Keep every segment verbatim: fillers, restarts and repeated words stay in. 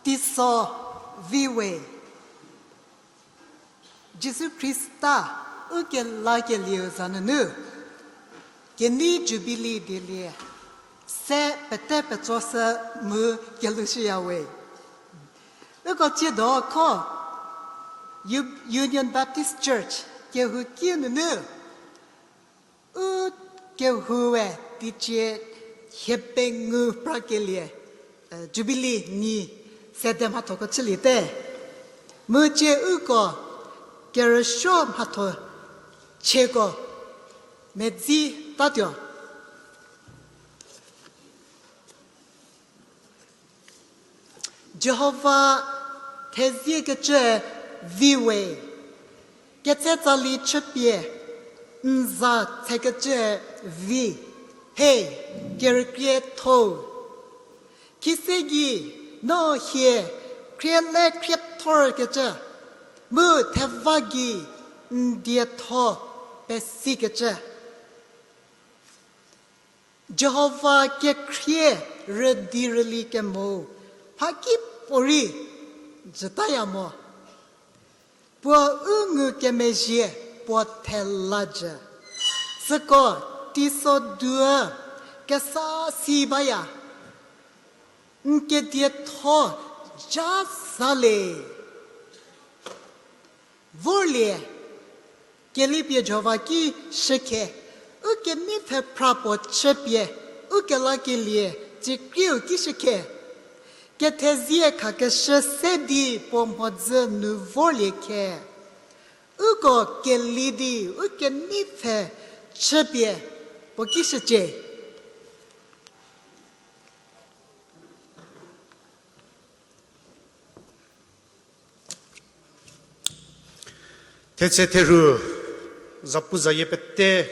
Teiso vi we. Jisu Khrista u kelakelieu za nunu, kenei Jubilee dielie se pete petsoshü mu kelushüya we. Uko tsiedo kho U-, Union Baptist Church kehouki nunu u kehou we teicie hie pengou prakelie, eh, Jubilee nyi sede mhathoko chüliete. Mu cie uko kerüsuo mhatho chieko medzi tatuo. Jihova theziekecü vi we, ketse tsali chüpie, n za tsekecü vi, he, kerükrietho-u. Khise gei no hie khrie le khriethorkecü, mu theva gei n dietho pesikecü. Jihova kekhrie rüdi rüli kemo, mhakipuorei jütaya mo. Puo u ngukemezhie puo thela jü. Süko teisodu kesa si baya. N kedietho ja sa le. Vorlie, kelipie Jihova ki shükhe, u kenei pfhe phra puo chüpie, u kelakelie, tsikriu ki shükhe. Kethezie khakeshü se di puo mhodzü nu vorlie khe. Uko keli di u kenei pfhe chüpie puo ki shücie. Thetse therhu, zapuzayie pete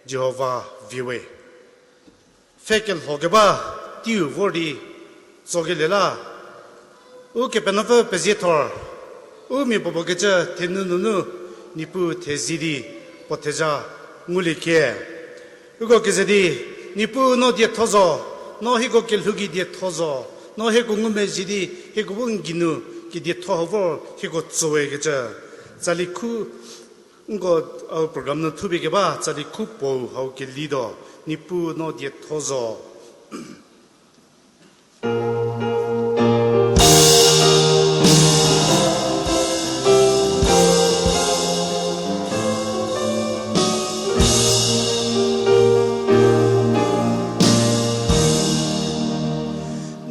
Jihova vi we. Pfhe kelho keba teiu vor di tsokelie la, Ukepenuopfü pezie thor, u mia puopuo kecü thenu nunu Niepuu thezie di puo thezha ngulie khe. Uko keze di, Niepuu no dietho zo, no hieko kelhou gei dietho zo, no hieko ngumezhie di hieko bu n geinu kedietho hau vor hieko tsowe kecü. Tsali khu, nko, a, program nu thupie keba tsali khu puou hau kelituo, Niepuu no dietho zo.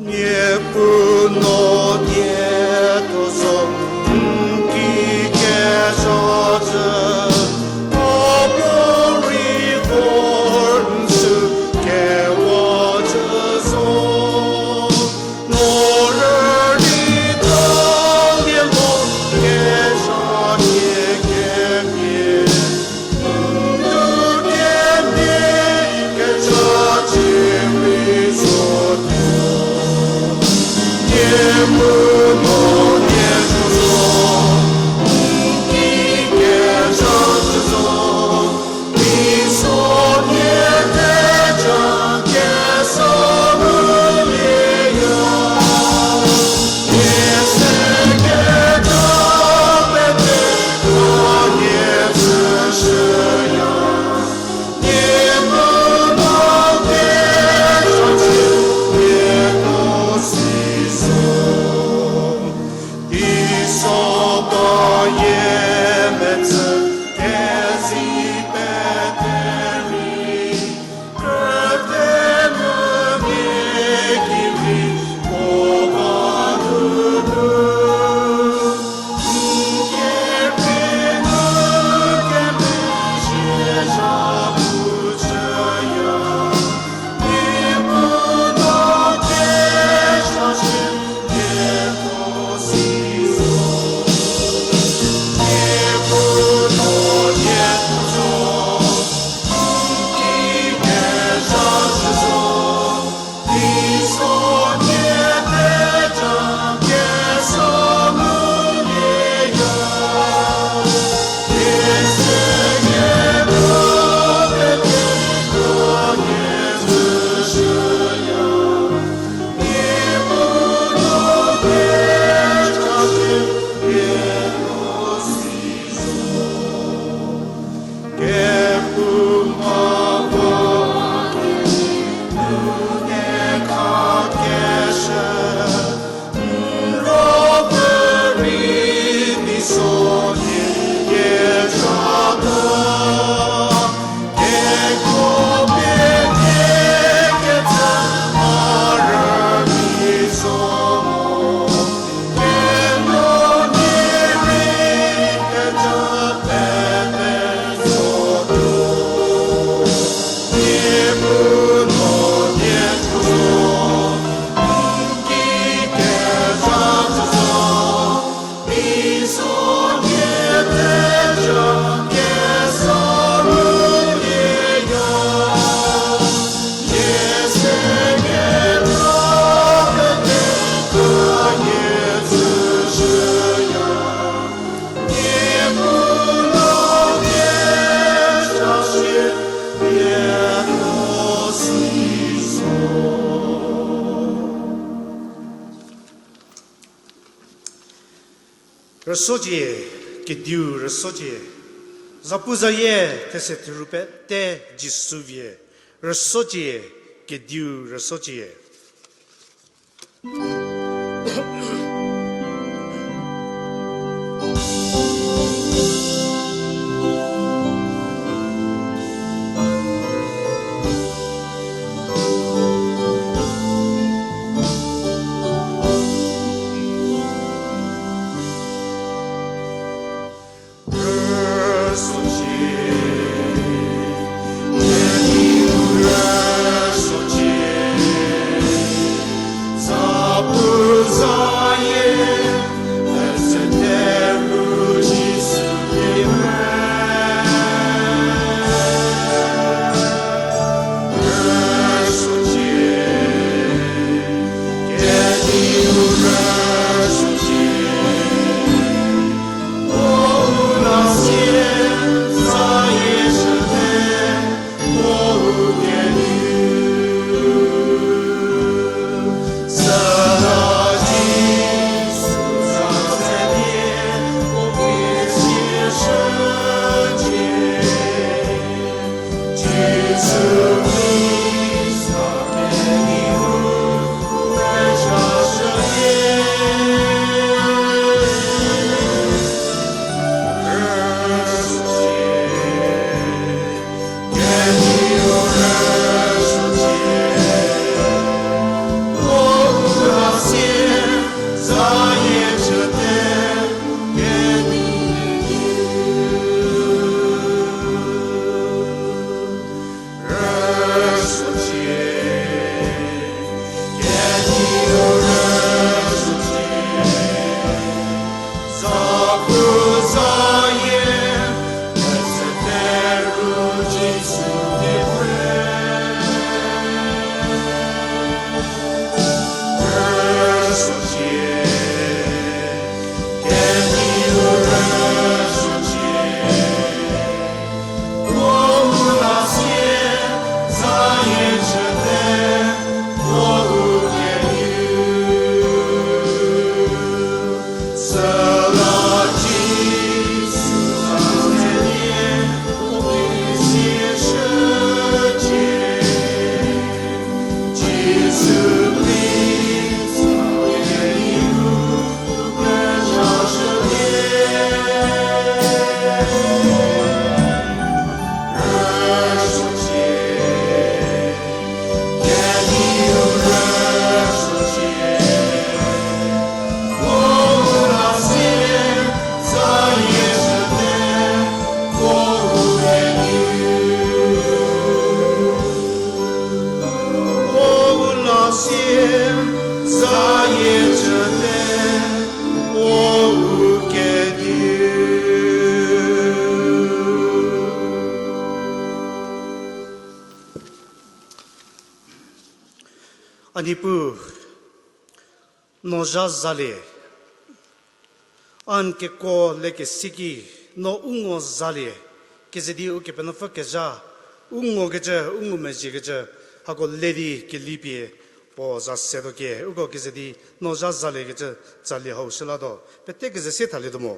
Niepuu no dietho zo, n ki kezha zhü, a puorei vor n sükewa zhü zo. No rüli talie mo kezha tie kemhie, n du kemhie kezha tie rei zotuo. Niepuu no dietho zo, n ki kezha zhü zo. Rüsocie, kediu rüsocie. Zapu zayie these theru pete Jisu vie. Rüsocie, kediu rüsocie. A Niepuu, no zha zalie, a n keko le kesiki, no u ngo zalie, keze di Ukepenuopfü kezha, u ngokecü, u ngumezhiekecü, hako le di kelipie, puo za setuo kie, uko keze di no zha zaliekecü, tsalie hau shülatuo, pete keze se thalietuo mo.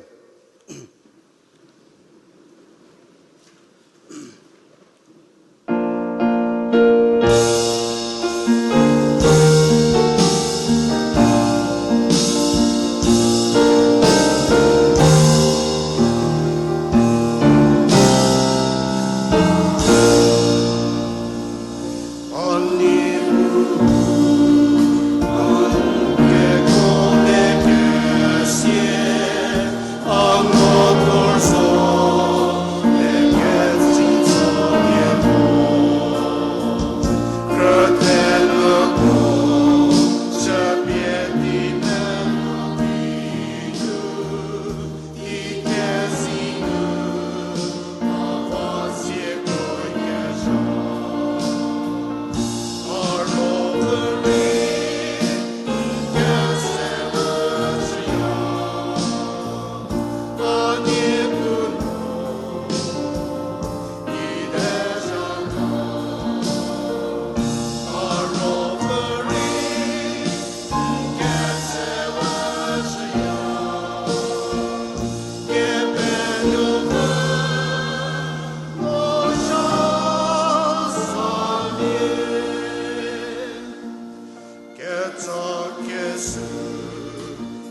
Tsa kesü,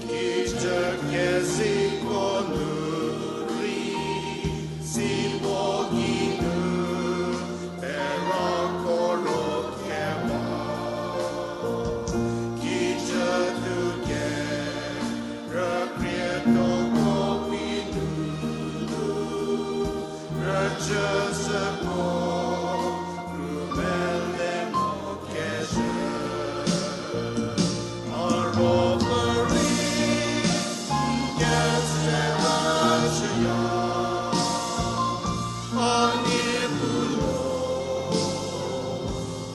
kijü keziko nu rei, si mo geinu, pera koro keba. Kijü tuke, rükrietoko pinu, rüjü süko, rümelemo kezhü. A ruopfü rei, n ketse üshüya, a niepu nuo,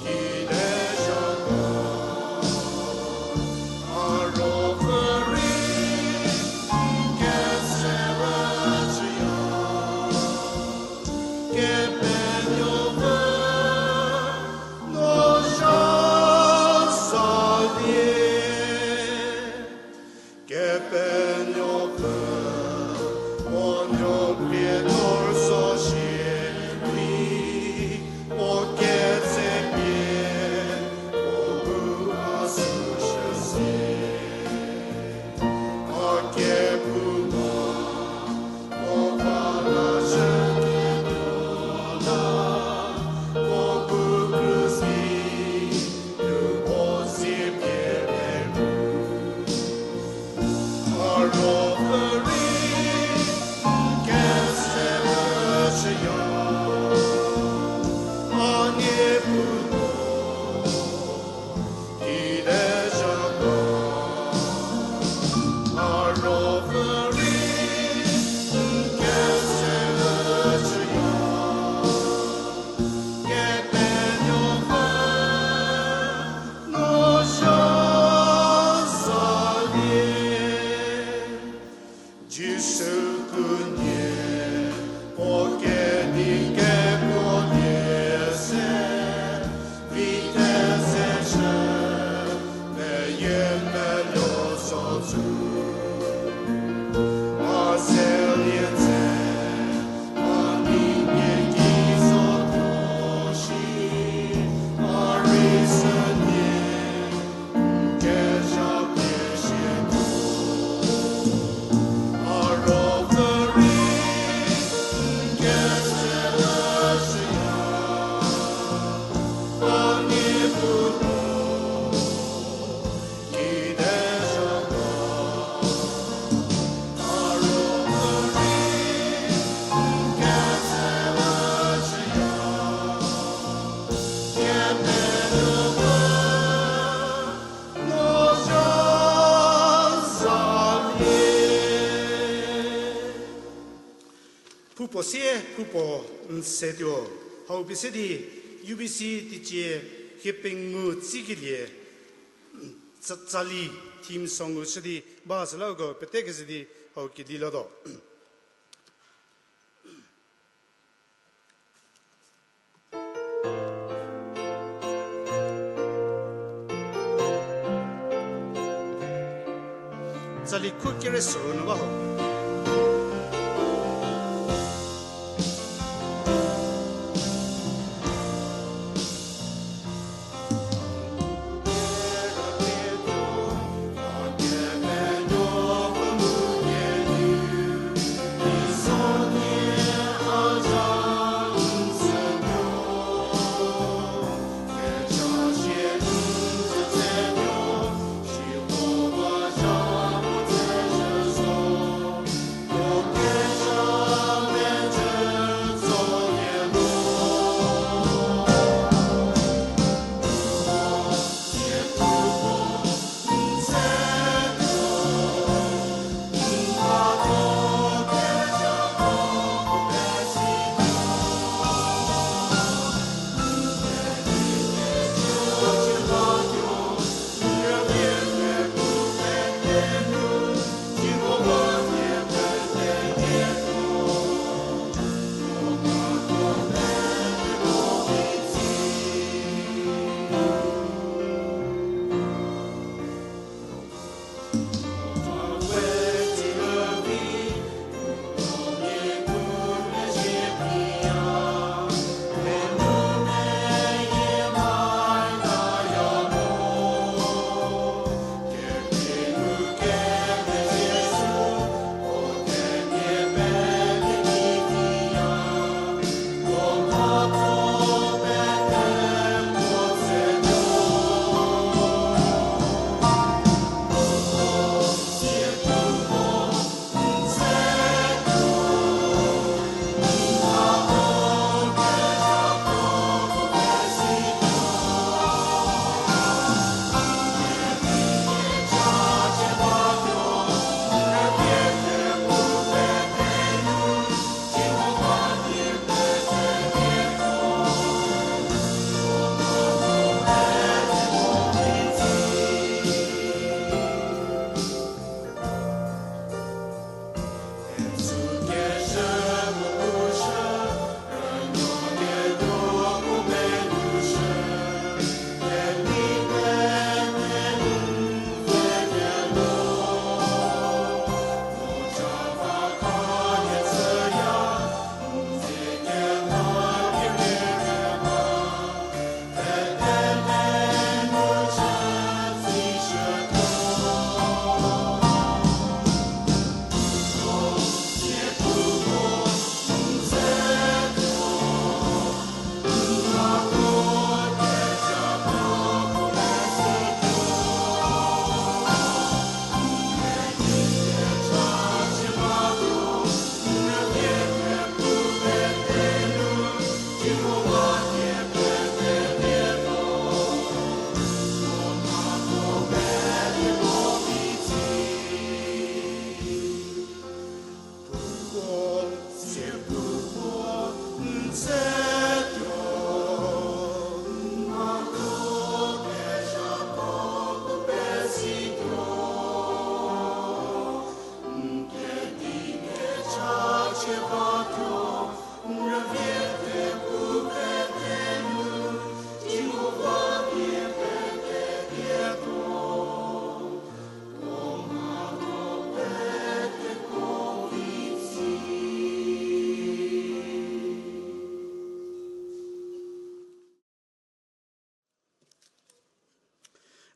kide zhoko, a ruopfü rei, n ketse üshüya, Kepenuopfü, no zha salie. Kepenuopfü, puo nuo pie tor so shierei, puo ketse pie, puo bu a süshüsie. A kephouma, Jisu kunie, puo kedi kekuolie se, vi thezeshü, peyie meluo so tsü. A selie tse, a ningkeki so tuo shi, a rei sünie, Phupuo sie, phupuo n se tuo. Hau pie se di U B C teicie hie pengou tsikelie, tsa-, tsali theme song-u shü di ba süla uko pete keze di hau kedi latuo. Tsali khu kere soro nu ba ho.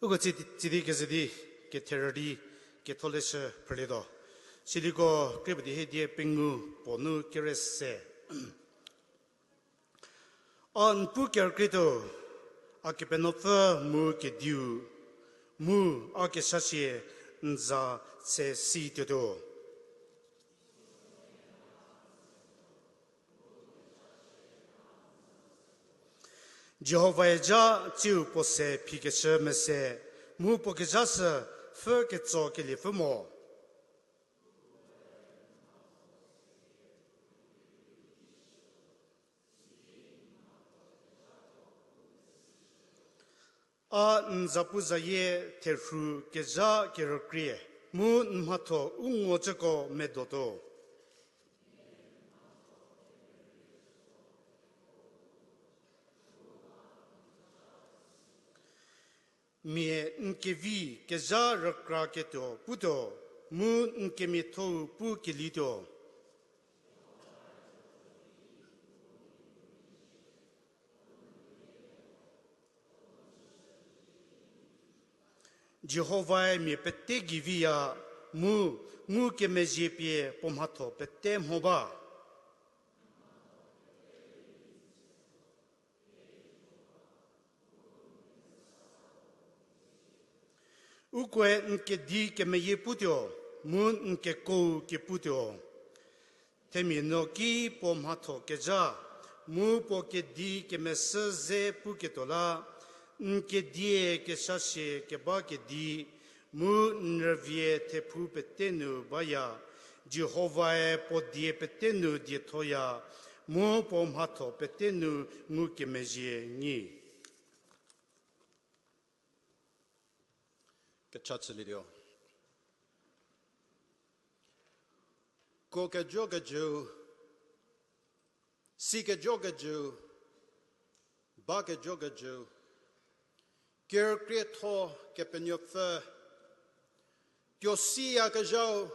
Uko tsi, tsidi kezedi, ketherü di, ketholeshü phrülietuo. Siliko krie puo di hiedie pengou puo nu kere se. A n pu kerükrietuo, a Kepenuopfü mu Kediu, mu a kechachie n za tse si tuotuo. Jihovae ja tsiu puo se phikeshü mese, mu puo kezha sü pfhü ketso keliepfü mo. A n zapuzayie therhu kezha kerükrie, mu n mhatho u ngocüko medotuo. Mia n kevi kezha rükra ketuo putuo, mu n kemiathou pu kelituo. Jihovae mia pete gei viya, mu ngukemezhie pie puo mhatho pete mho ba. Ukoe n kedi kemeyie putuo, mu n kekau keputuo. Themia no ki puo mhatho kezha, mu puo kedi kemesü ze puketuo la, n kedie kechachie keba kedi, mu n rüvie thephu pete nu baya, Jihovae puo die pete nu diethoya, mu puo mhatho pete nu ngukemezhie nyi. Kecha chülietuo. Kuo kejokejüu, si kejokejüu, ba kejokejüu, kerükrietho Kepenuopfü, tuo siyakezhau,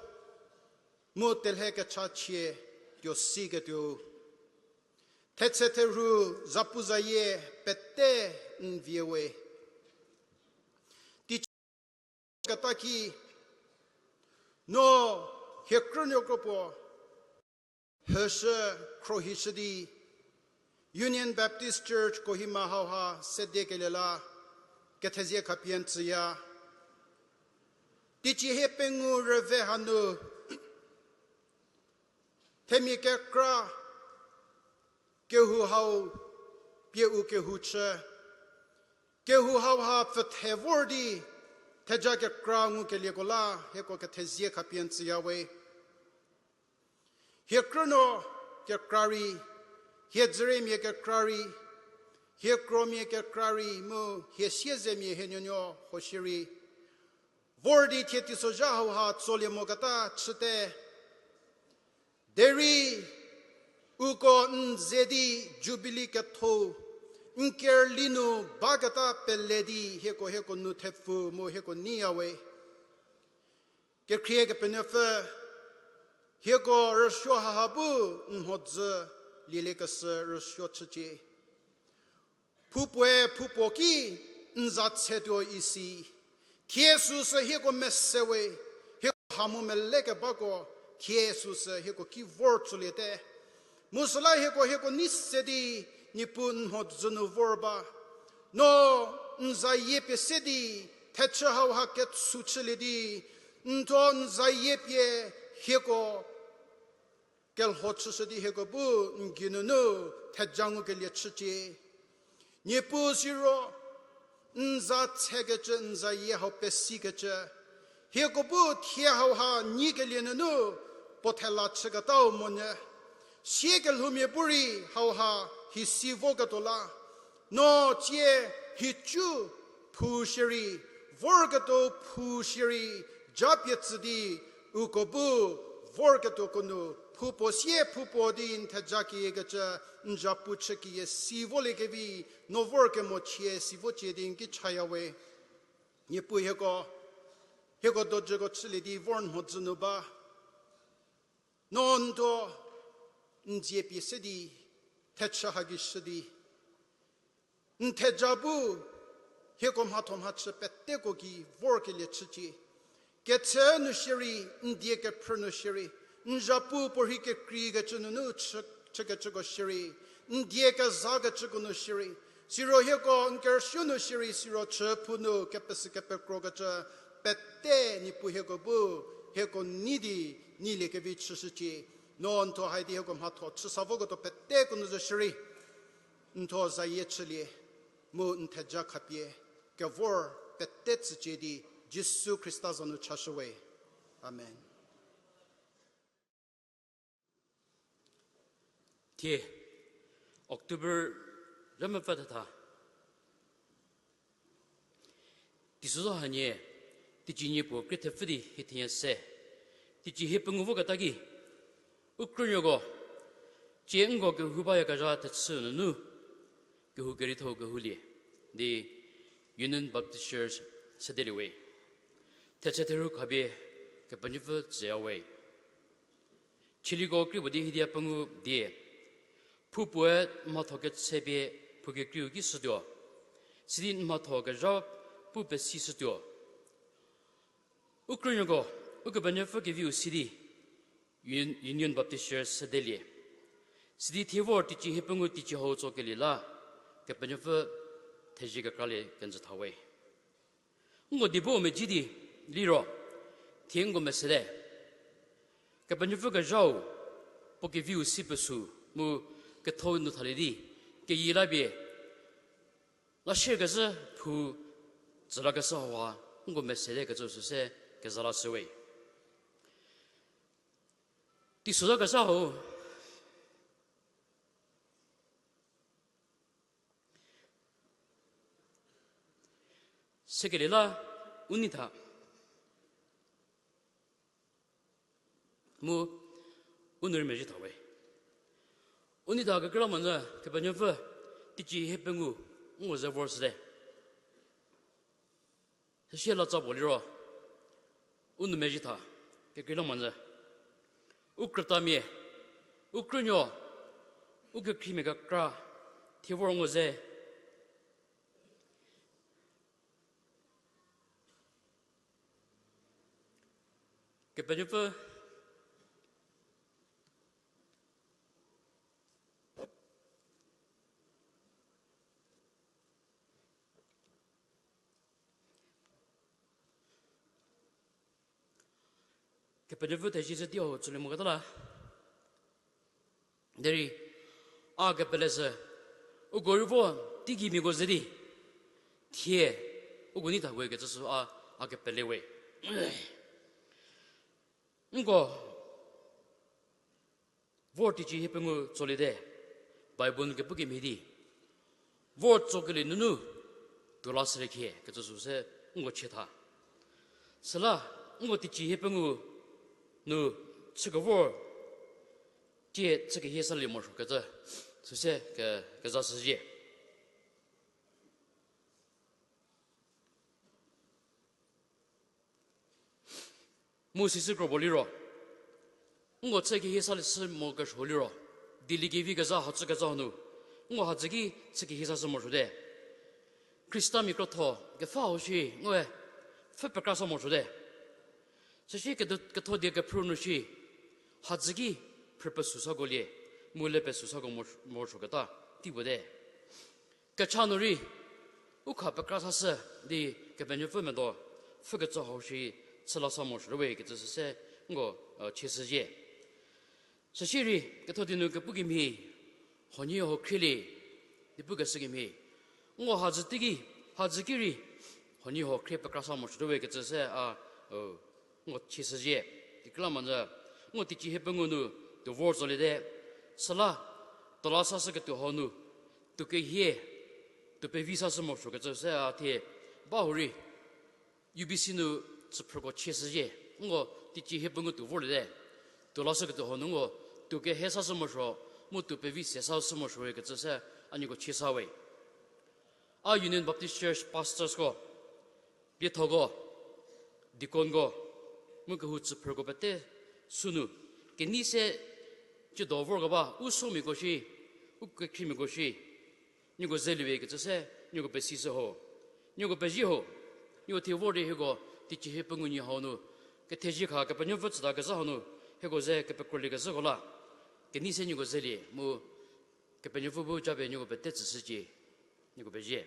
mu telhe kechachie tuo siketuou. Thetse therhu zapuzayie pete n vie we. Teicie keta ki, no hie krünuo kropuo, hüshü khrohishü di, Union Baptist Church Kohima hauha sedekelie la, kethezie khapie n tsüya. Teicie hie pengou rüve hanu, themia kekra, kehou hau pie u kehou chü, kehou hauha pfüthe vor di, theja kekra ngukelieko la, hieko kethezie khapie n tsüya we. Hie krünuo kekra rei, hie dzüremia kekra rei, hie kromia kekra rei, mu hie siezemia hie nuonuo huo shierei, vor di thie teisozha hauha tsolie moketa chüte. Derei, uko n ze di Jubilee ketho, n kerüli nu baketa pele di hieko hieko nu thepfu mu hieko neiya we. Kekhrie Kepenuopfü, hieko rüsuo haha bu n mhodzü lieliekeshü rüsuo chücie. Phoupuoe phoupuo ki n za tshetuo isi, thie süsü hieko mese we, hieko ha mu melekebako, thie süsü hieko ki vor tsoliete. Mu süla hieko hieko nei se di, Niepuu n mhodzü nu vor ba. No n zayie pie se di, thechü hauha ketshu chülie di, n thuo n zayie pie hieko kelho chüshü di hieko bu n geinunu theja ngukelie chücie. Niepuu siro, n za tshekecü, n zayie hau pesikecü, hieko bu thie hauha nyikelie nunu puo thela chüketau monyü. Sie kelhoumia bu rei hauha hi si voketuo la, no tsie hi cu phu shierei, vorketuo phu shierei, japie tsü di, uko bu vorketuoko nu phoupuo sie phoupuo di n theja kiekecü, n zhapu chü kie si voliekevi, no vorkemo chie si vocie di n ki chaya we. Niepuu hieko, hieko dojüko chülie di vor n mhodzü nu ba. No n thuo n dzie pie se di, thechü hagei shü di, n theja bu Hieko mhatho mhachü peteko gei vorkelie chücie. Ketse nu shierei, n die kephrü nu shierei, n zhapu puorhi kekreikecü nunu chü, chükecüko shierei, n die kezakecüko nu shierei, siro hieko n kerüsuo nu shierei, siro chüphou nu kepesü kepekrokecü pete Niepuu hieko bu, hieko nei di, neiliekevi chüshücie. No n thuo hai di hieko mhatho chüsa voketuo peteko nu zo shierei, n thuo zayie chülie, mu n theja khapie, kevor pete tsücie di Jisu Khrista za nu chashüwe. Amen. Thie, October rümepfü thetha. Teisozha hanie, teicie nie puo krie thepfü di hie thenie se. Teicie hie pengou voketa ki, u krünuoko, tsie nko kehou bayakezha thechü nunu, kehou kereitho kehoulie di Union Baptist Church sedelie we. Thetse therhu khapie Kepenuopfü tsüyawe. Chieliko krie puo di hiedia pengou die, phou puoe n mhatho ketsepie phou kekreiu ki shütuo, sidi n mhatho kezha pu pesishütuo. U krünuoko, Ukepenuopfü keviu si di, Union, Union Baptist Church sedelie. Sidi thie vor teicie hie pengou teicie hau tsokelie la, Kepenuopfü thezie kekralie kenjü thawe. Nko die bu medzi di liro, thie nko mesete. Kepenuopfü kezhau, puo keviu si pesü, mu ketho nu thalie di, keyi la pie, la shierkezhü phou tsü lakeshü hauha, nko mesete kecü süse keza lashüwe. Teisozha kesa hau. Sekelie la, u nei tha. Mu, u nou rei mezhie thawe. U nei tha kekreilamonyü Kepenuopfü, teicie hie pengou, nko ze vor shüte. Süsie latsa puo liro, u nou mezhie tha, kekreilamonyü. U krütamia, u krünuo, u kekhriemia kekra, thie vor nko ze. Kepenuopfü, Kepenuopfü thezie se tei hau tsülie moketa la. Derei, a kepele sü, uko rei vo, teigei miako ze di, thie, uko nei thawe kecü sü a, a kepele we. Nko, vor teicie hie pengou tsoliete, Bible nu kepu kemhie di, vor tsokelie nunu, tuo la shülie khie kecü sü se nko chie tha. Süla, nko teicie hie pengou nu chükevor, tie chü kehie salie morosuo kecü, süse ke, keza shüzhie. Mu sisü kro puo liro, nko chü kehie salie shü mo kesuo liro, dieliekevi kezha hacü kezha nu, nko hadzü ki chü kehie sashü morosuote. Khristamia krotho kepfhü hau shi ngoe pfhü pekra sa morosuote. Süsie kedo-, ketho die kephrü nu shi, hadzü ki phrü pesü sakolie, mu le pesü sako mo-, morosuoketa tei puote. Kecha nu rei, u kha pekra sashü di Kepenuopfü medo pfhükecü hau shi chü la sa morosuote we kecü süse nko, e, chie shüzhie. Süsie rei, ketho die nu kepu kemhie, huoniehuo khrielie, di pukeshü kemhie. Nko hadzü teiki, hadzü ki rei, huoniehuo khrie pekra sa morosuote we kecü se a, e, nko chie shüzhie. Kekreilamonyü, nko teicie hie pengou nu, tuo vor tsoliete. Süla, tuo la sashüketuo hau nu, tuo kehie, tuo pevi sashü morosuo kecü se a thie, ba hurei, U B C nu tsüphrüko chie shüzhie, nko teicie hie pengou tuo vorliete. Tuo lashüketuo hau nu nko, tuo kehie sashü morosuo, mu tuo pevi se sashü morosuo we kecü se a nieko chie sa we. A Union Baptist Church pastorsko, liethoko, deaconko, mu kehou tsüphrüko pete sünu, kenei se tsiedo vorkeba, u somiako shi, u kekhriemiako shi, nieko zelie we kecü se, nieko pesishü ho. Nieko pezie ho, nieko thie vor di hieko teicie hie pengou nyi hau nu, kethezie kha Kepenuopfü tsütakezha hau nu, hieko ze kepekroliekezhüko la, kenei se nieko zelie mu Kepenuopfü bu japie nieko pete tsüshücie, nieko pezie.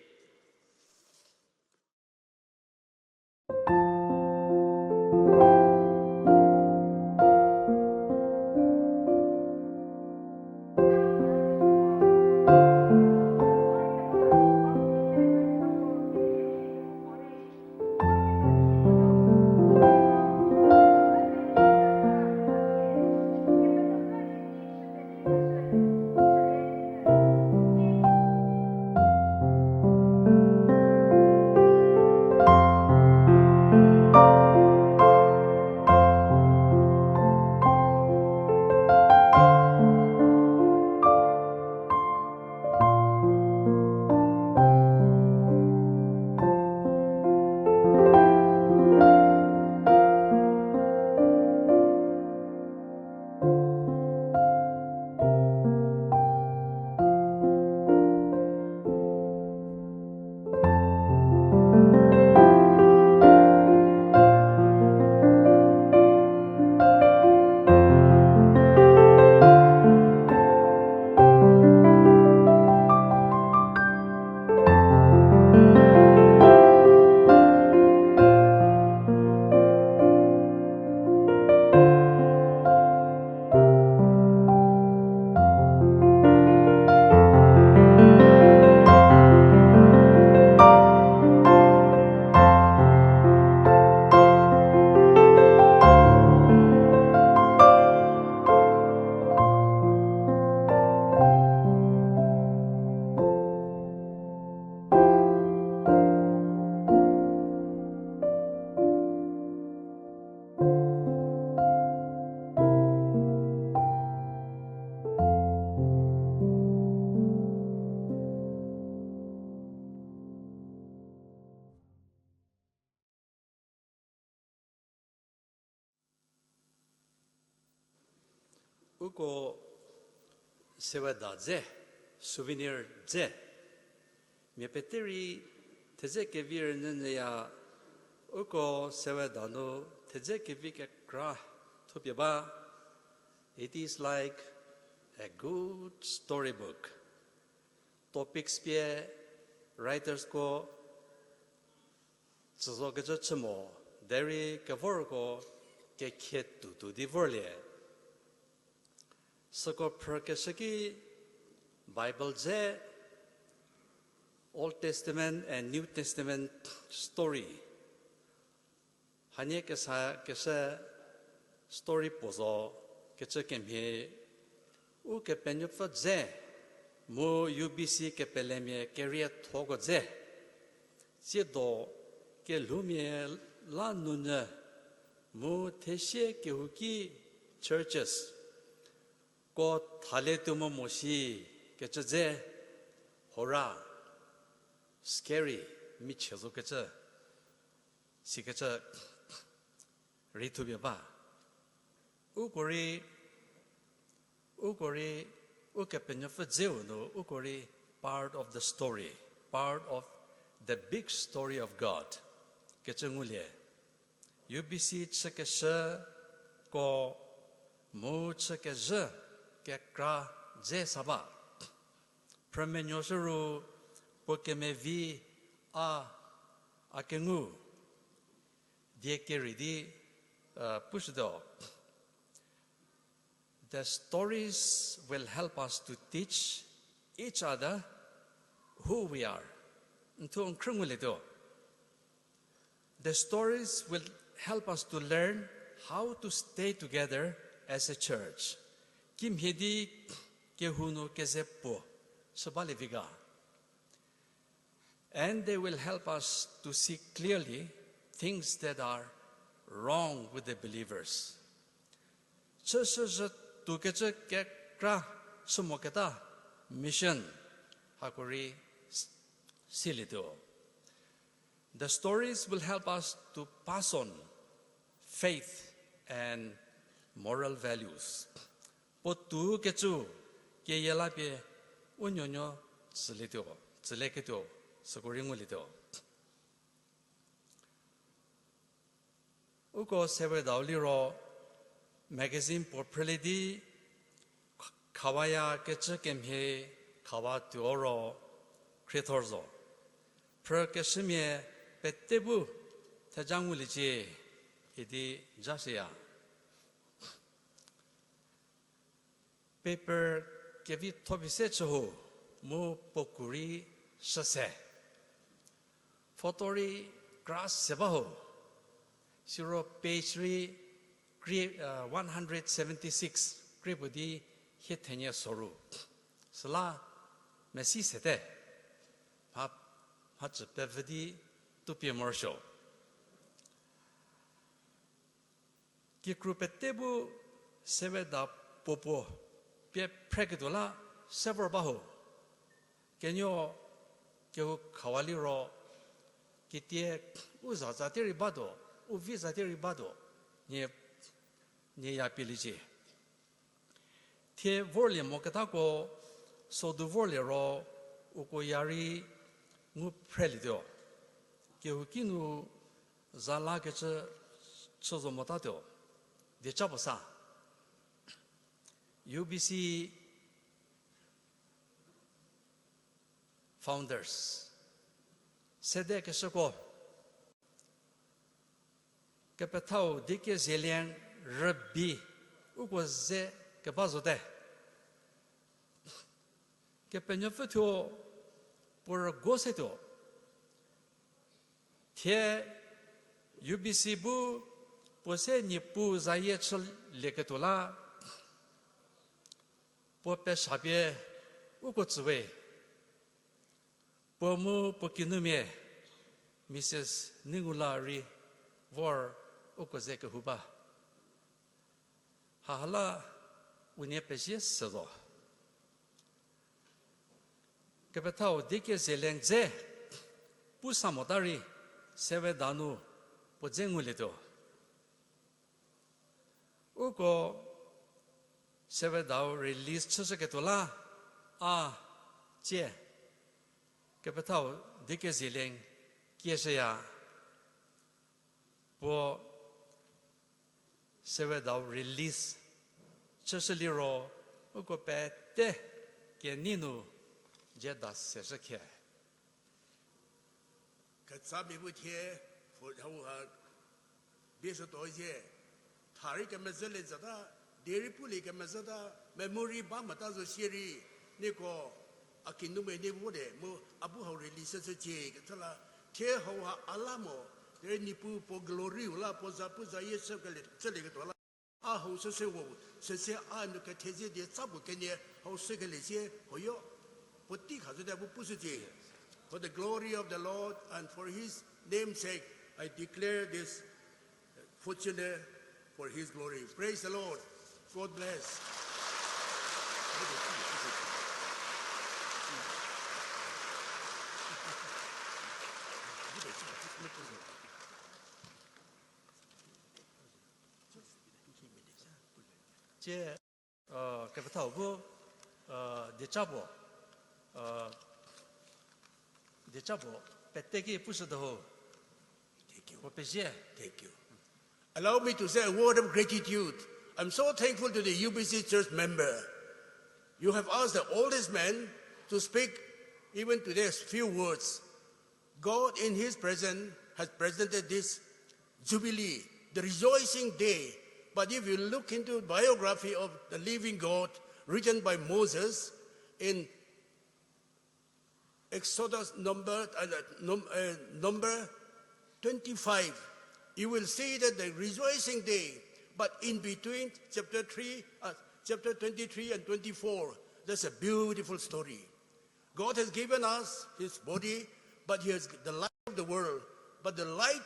Uko seweda dze, souvenir dze. Mia pete rei thedze kevi rünyünyüya, uko seweda nu thedze kevi kekra thupie ba. It is like a good storybook. Topics pie writersko tsüzokecü chü mo, derei kevorko kekhie tuotuo di vorlie. Süko phrükeshü ki Bible dze, Old Testament and New Testament story. Hanie kesa keshü story puo zo kecü kemhie, Ukepenuopfü dze mu U B C kepelemia keriethoko dze, tsiedo kelhoumia la nunyü mu thesie kehouki churches ko thalietuo mo mo shi kecü dze, horror, scary, michie zokecü, sikecü rei thupie ba. Uko rei, uko rei, Ukepenuopfü dzeu nu uko rei part of the story, part of the big story of God kecü ngulie. U B C chükezhüko mu chükezhü kekra dze sa ba. Phrümenuoshü ru puo kemevi a, a kengu die kerei di, uh, pushütuo. The stories will help us to teach each other who we are. N thuo n khrü ngulietuo. The stories will help us to learn how to stay together as a church. Kimhie di kehou nu keze puo shü balie vi ga. And they will help us to see clearly things that are wrong with the believers. Chüshüzhü tuokecü kekra chü moketa mission hako rei s-, silietuo. The stories will help us to pass on faith and moral values. Puotou kecü keyie la pie u nuonuo tsülietuo, tsülieketuo, süko rei ngulietuo. Uko Sewe Dau liro magazine puo phrülie di, khawaya kecü kemhie khawa tuo ro khriethor zo. Phrükeshümia pete bu theja nguliecie idi ja shüya. Paper kevitho pie se chü ho, mu puo ku rei shüse. Photo rei kra se ba ho. Siro page rei krie, uh, one hundred seventy-six krie puo di hie thenie soru. Süla mesi sete. Mha, mhacü pevü di tupie morosuo. Kikru pete bu Sewe Dau puo puo pie phreketuo la se vor ba ho. Kenuo kehou khawa liro, kitie u za za tie rei batuo, u vi za tie rei batuo, nie, nie ya pieliecie. Thie vorlie moketako, sodu vorlie ro, uko ya rei ngu phrelietuo. Kehouki nu za lakecü chü zo motatuo. Dieca puo sa. U B C founders. Sedekeshüko. Kepethau Dikezielieng rübei uko ze keba zote. Kepenuopfü thuo puo rüguo setuo. Thie U B C bu puo se Niepuu zayie chülieketuo la, puo pesapie uko tsüwe. Puo mu puo kinumia, Mrs Ningula rei vor uko ze kehou ba. Haha la unie pezie se zo. Kepethau Dikezielieng dze pu sa mota rei, Sewe Dau nu puo dze ngulietuo. Uko Sewe Dau release chüshüketuo la, a, tsie, Kepethau Dikezielieng kieshüya. Puo Sewe Dau release chüshü liro, uko pete kenei nu jie da seshü khie. Ketsamia bu thie, for hau ha, bie sütuo zhie, tha rei kemezhülie zata, die rei pulie kemezhüta, memory ba mota zo sie rei, nieko, a kinumia nie bu de mu a bu hau release chücie kecü la, thie hau ha a la mo, derei Niepuu puo glory-u la puo za pu zayie chülieketuo la, a hau süse wo, süse a nu kethezie die tsa puo kenie hau sükelie sie huoyo, puotei kha zote bu pushücie. For the glory of the Lord and for his name's sake, I declare this fortunate for his glory. Praise the Lord. God bless. Tsie, uh, kepethau bu, uh, dieca puo, uh, dieca puo pete ki pushütuo ho. Thank you. Puo pezie. Thank you. Allow me to say a word of gratitude. I'm so thankful to the U B C church member. You have asked the oldest man to speak even today's few words. God in his presence has presented this jubilee, the rejoicing day. But if you look into the biography of the living God written by Moses in Exodus, number, uh, num-, uh, number twenty-five, you will see that the rejoicing day, but in between chapter three, uh, chapter twenty-three and twenty-four, that's a beautiful story. God has given us his body, but he has the light of the world. But the light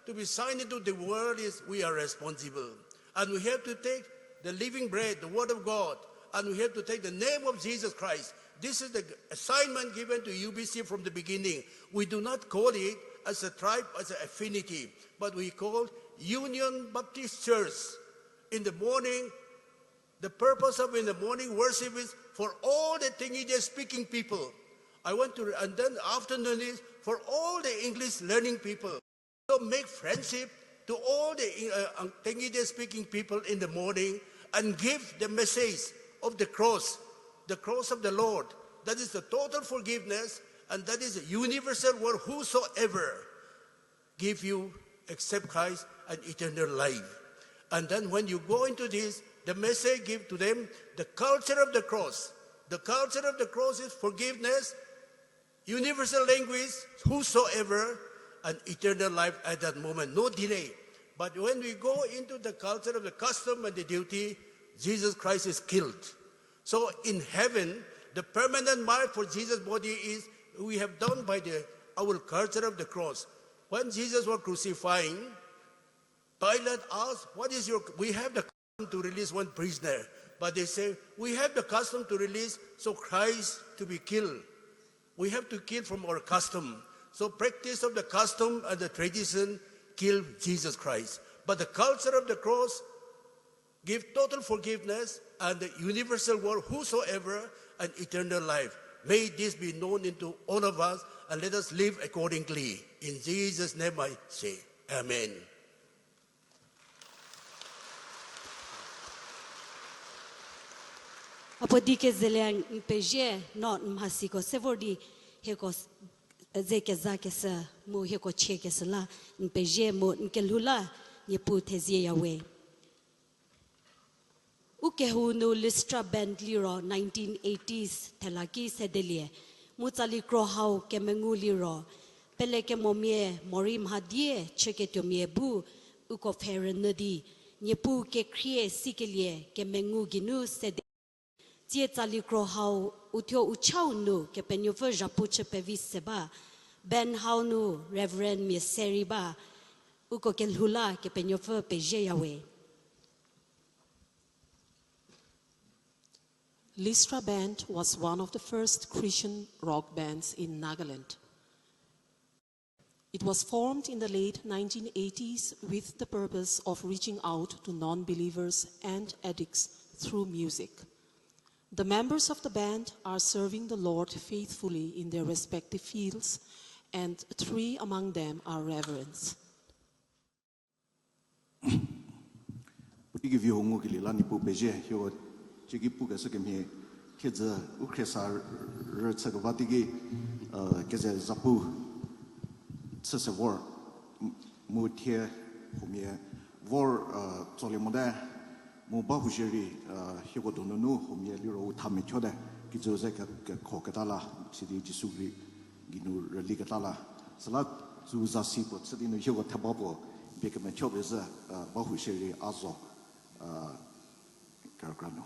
to be shined into the world is we are responsible. And we have to take the living bread, the word of God, and we have to take the name of Jesus Christ. This is the assignment given to U B C from the beginning. We do not call it as a tribe, as an affinity, but we call Union Baptist Church. In the morning, the purpose of in the morning worship is for all the Tengidie speaking people. I want to, and then afternoon is for all the English learning people. So make friendship to all the uh, Tengide speaking people in the morning and give the message of the cross, the cross of the Lord. That is the total forgiveness, and that is a universal word, whosoever give you, accept Christ and eternal life. And then when you go into this, the message give to them the culture of the cross. The culture of the cross is forgiveness, universal language, whosoever, and eternal life at that moment, no delay. But when we go into the culture of the custom and the duty, Jesus Christ is killed. So in heaven, the permanent mark for Jesus' body is we have done by the our culture of the cross. When Jesus was crucifying, Pilate asked, "What is your, we have the custom to release one prisoner." But they say, "We have the custom to release, so Christ to be killed." We have to kill from our custom. So practice of the custom and the tradition kill Jesus Christ. But the culture of the cross give total forgiveness and the universal word, whosoever, and eternal life. May this be known into all of us, and let us live accordingly. In Jesus' name I say, Amen. Apo di kezelie n pezie no n mhasiko se vor di hieko s-, ze keza kesü mu hieko chie kesü la n pezie mu n kelhou la Niepuu thezie yawe. U kehou nu Lystra Band liro nineteen eighties thela ki sedelie, mu tsali kro hau kemengu liro, pelekemomia morei mhadie chüketuomia bu uko pfhe rünyü di, Niepuu kekhrie sikelie kemengu geinu sede. Tsie tsali kro hau uthuo u chau nu Kepenuopfü zhapu chü pevi se ba, band hau nu Reverend mia se rei ba, uko kelhou la Kepenuopfü pezie yawe. Lystra Band was one of the first Christian rock bands in Nagaland. It was formed in the late nineteen eighties with the purpose of reaching out to non-believers and addicts through music. The members of the band are serving the Lord faithfully in their respective fields, and three among them are reverends. Puotei kevi hau ngukelie la Niepuu pezie, hieko cieki pukeshü kemhie, thiedzü u khriesa rüchükeba teiki, keze zapu chüse vor, mu thie huomia vor, tsolie mote, mu ba hushierei, hieko donunu huomia liro u tha methuote, kijü ze ke-, kekhoketa la, sidi Jisu rei geinu rüliketa la. Süla tsü zasi puo chü di nu hieko theba puo bie kemethuo pezhü, ba hushierei a zo, kerükra nu.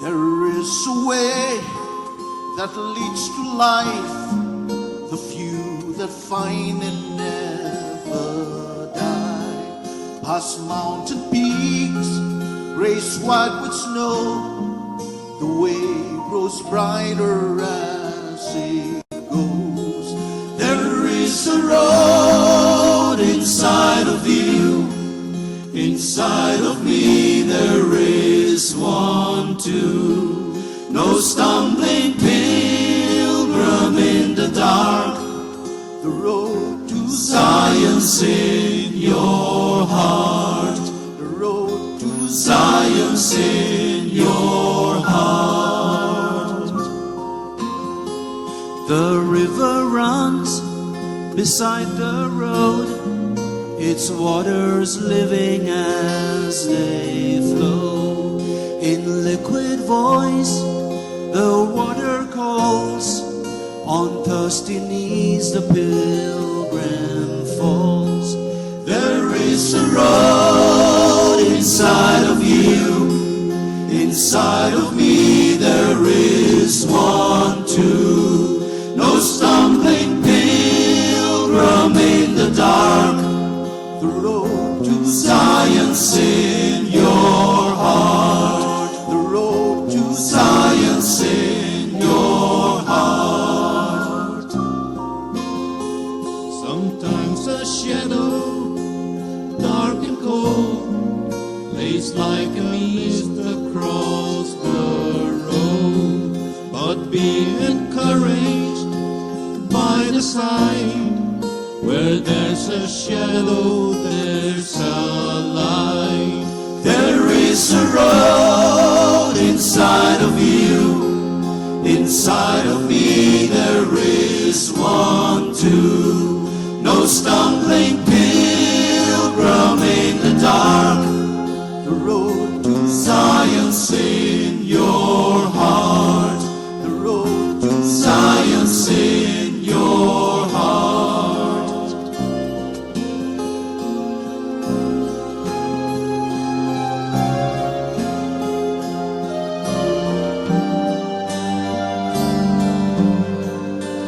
There is a way that leads to life, the few that find it never die. Past mountain peaks, raised wide with snow, the way grows brighter as it goes. There is a road inside of you, inside of me there is one too. No stumbling pilgrim in the dark, the road to Zion's in your heart. The road to Zion's in your heart. The river runs beside the road, its waters living as they flow. In liquid voice, the water calls, on thirsty knees the pilgrim falls. There is a road inside of you, inside of me there is one too. No stumbling pilgrim in the dark, the road to Zion's in your heart. The road to Zion's in your heart. shadow, dark and cold, placed like a mist across the road. But be encouraged by the sign, where there's a shadow, there's a light. There is a road inside of you, inside of me, there is one too. No stumbling pilgrim in the dark. The road to Zion's in your heart. The road to Zion's in your heart.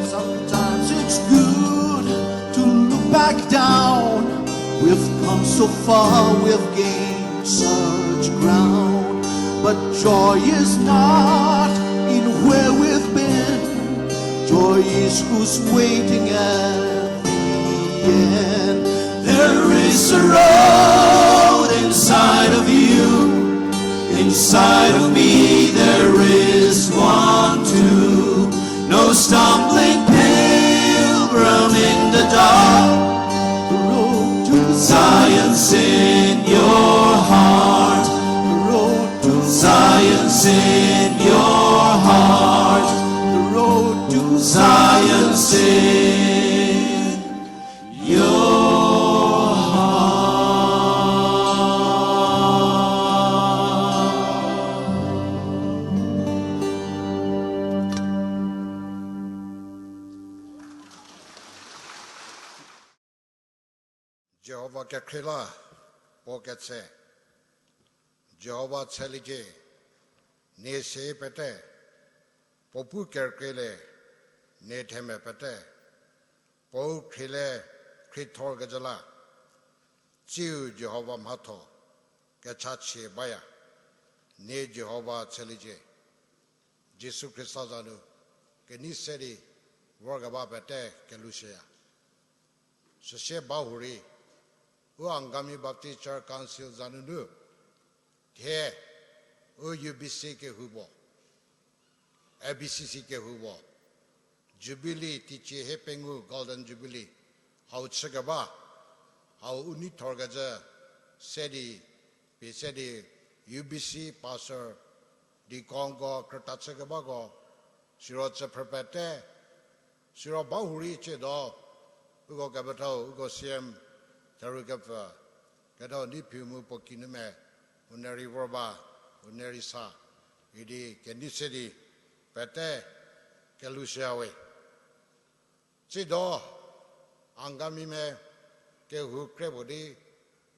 Sometimes it's good to look back down. We've come so far, we've gained such ground. But joy is not in where we've been. Joy is who's waiting at the end. There is a road inside of you. Inside of me there is one too. No stumbling pilgrim in the dark. The road to Zion's in your heart. The road to Zion's in your heart. The road to Zion's in your heart. Jihova kekhrie la, puo ketse. Jihova tsheliecie, nie sie pete, puo pu kerkrie le, nie themia pete, puo u khrie le, khriethor kejü la, tsiu Jihova mhatho, kechachie baya, nie Jihova tsheliecie. Jisu Khrista za nu, kenei se di, vorkeba pete kelushüya. Süsie ba hurei, u Angami Baptist Church Council za nunu, thie, u U B C kehou puo, A B C C kehou puo, Jubilee teicie hiepengou Golden Jubilee, hau chükeba, hau u neithor kecü, se di, pie se di, U B C pastor, deaconko, krüta chükebako, siro tsüphrü pete, siro ba hurei tsiedo, uko kepethau, uko C M, therhu kepfü, kethau Neiphiu mu puo kinumia, u neri vor ba, u neri sa, idi kenei se di, pete, kelushüya we. Tsiedo, Angamimia, kehou kre puo di,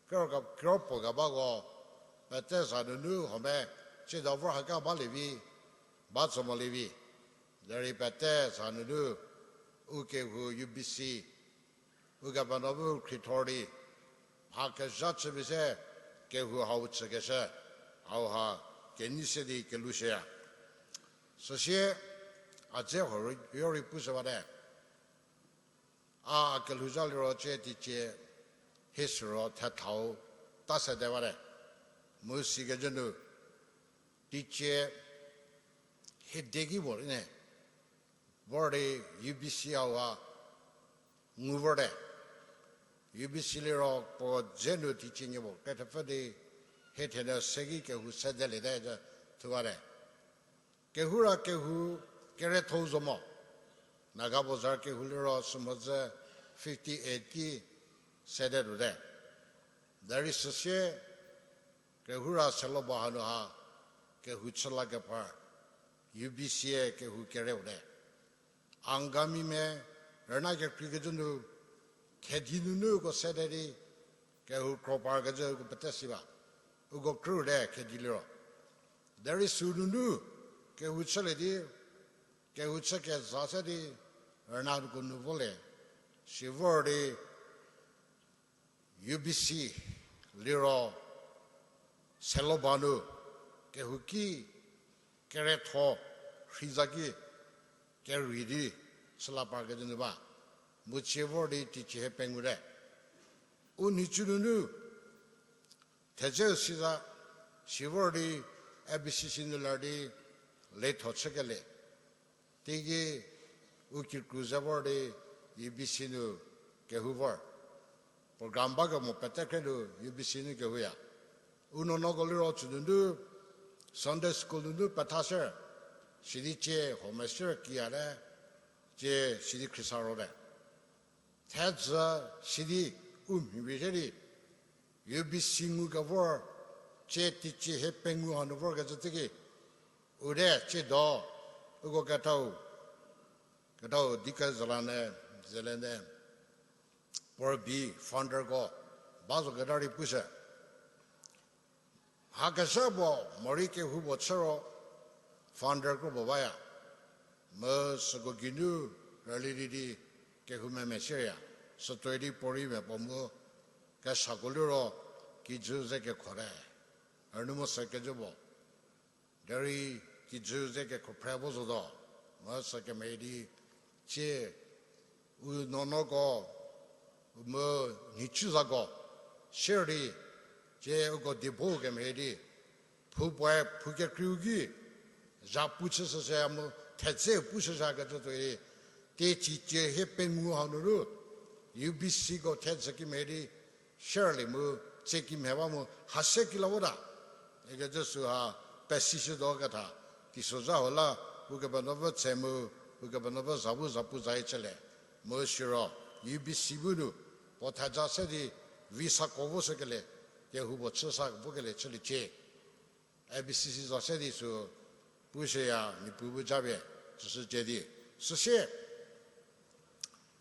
kro ka, kro puo kebako, pete za nunu huomia, tsiedo vor haka balie vi, ba tso molie vi. Derei pete za nunu, u kehou U B C, ukepenuopfü khriethor di, mha kezha chüpie se, kehou hau chükeshü, hauha, kenei se di kelushüya. Süsie, a dze huo rei, yo rei pushü bate. A, a kelhouzha liro cie teicie, hie süro thethau, ta sede bate. Mu sikecü nu, teicie, hie deki puo rei ne, vor di U B C hauha, ngu vorte. U B C liro puo dze nu teicie nie puo kethepfü di, hie thenu se ki kehou sedeliete cü thu bate. Kehou ra kehou keretho zo mo. Naga Bazar kehou liro sümhodzü fifty-eight ki sede tuote. Derei süsie kehou ra selo ba hanu ha kehou chü la kepar, U B C-e kehou kere puote. Angamimia rüna kekreikecü nu, khedi nunu uko sede di, kehou kro parkecü uko pete si ba, uko krüte khedi liro. Derei sü nunu, kehou chülie di, kehou chü keza se di, rüna uko nu volie, si vor di, U B C liro selo ba nu kehouki keretho rhei za ki kerei di süla parkecü nu ba. Mu cie vor di teicie hiepengou te. U nhicu nunu thedzeu siza, si vor di A B C C nu ler di letho chükelie. Teiki u kikru ze vor di U B C nu kehou vor. Program bakemo pete kre nu U B C nu kehouya. U nuonuoko liro tsü nunu Sunday school nunu petha se, sidi cie home ser kiya te, cie sidi khrisa rote. Thedzü sidi u mhi vi se di, U B C ngukevor, cie teicie hie pengou hanu vorkecü teiki, u te cie do, uko kethau, kethau di kezela ne, zele ne, puo rübei founderko ba zo keta rei pushü. Mha kezha puo morei kehou puo chü ro founder kropuo baya. Mu süko geinu rüli di di kehou meme sierya. Sütuoi di puorei me puo mu kesako liro kijü ze kekhote. Rünu mu sü kejü puo. Derei kijü ze kekho phre vo zotuo. Mu sü kemhie di cie u nuonuoko, mu nhicu zako, sierei, cie uko diepuu kemhie di, phou puoe phou kekreiu ki, zhapu chüshüshü mu thedze pushüshü kecü tuoi di, teicie hie pengou hanunu, U B Cko thedze kimhie di, sierlie mu, tse kimhie ba mu, ha se kila vota. Ikecü süha pesishütuo ketha, teisozha ho la, Ukepenuopfü tse mu, Ukepenuopfü za bu zapu zayie chülie. Mu siro, U B C bu nu, puo theja se di, visa ko voshükelie, kehou puo chüsa vokelie chüliecie. A B C C zo se di sü, pushüya, Niepuu bu japie, tsüshücie di. Süsie,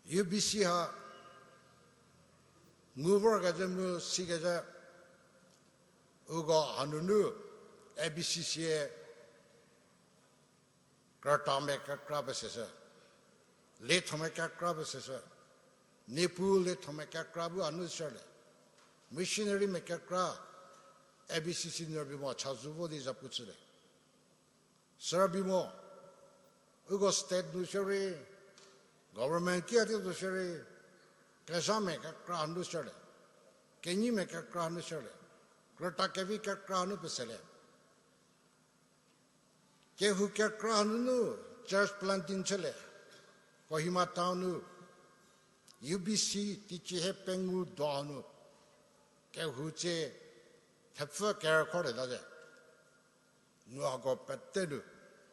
U B C ha, ngu vorkezhü mu sikecü, uko hanunu, A B C C-e, krüta mia kekra peseshü, letho mia kekra peseshü, Niepuu letho mia kekra bu hanu sierlie, missionary mia kekra, A B C C nu rübei mo chazou vo di zapu chülie. Sü rübei mo, uko state nu shierei, government kiya tei zo shierei, kezha mia kekra hanu sierlie, kenyi mia kekra hanu sierlie, krüta kevi kekra hanu peselie. Kehou kekra nunu church planting chülie, Kohima town nu, U B C teicie hie pengou do hanu, kehou tsie thepfü kerükholie ta ze. Mu hako pete nu,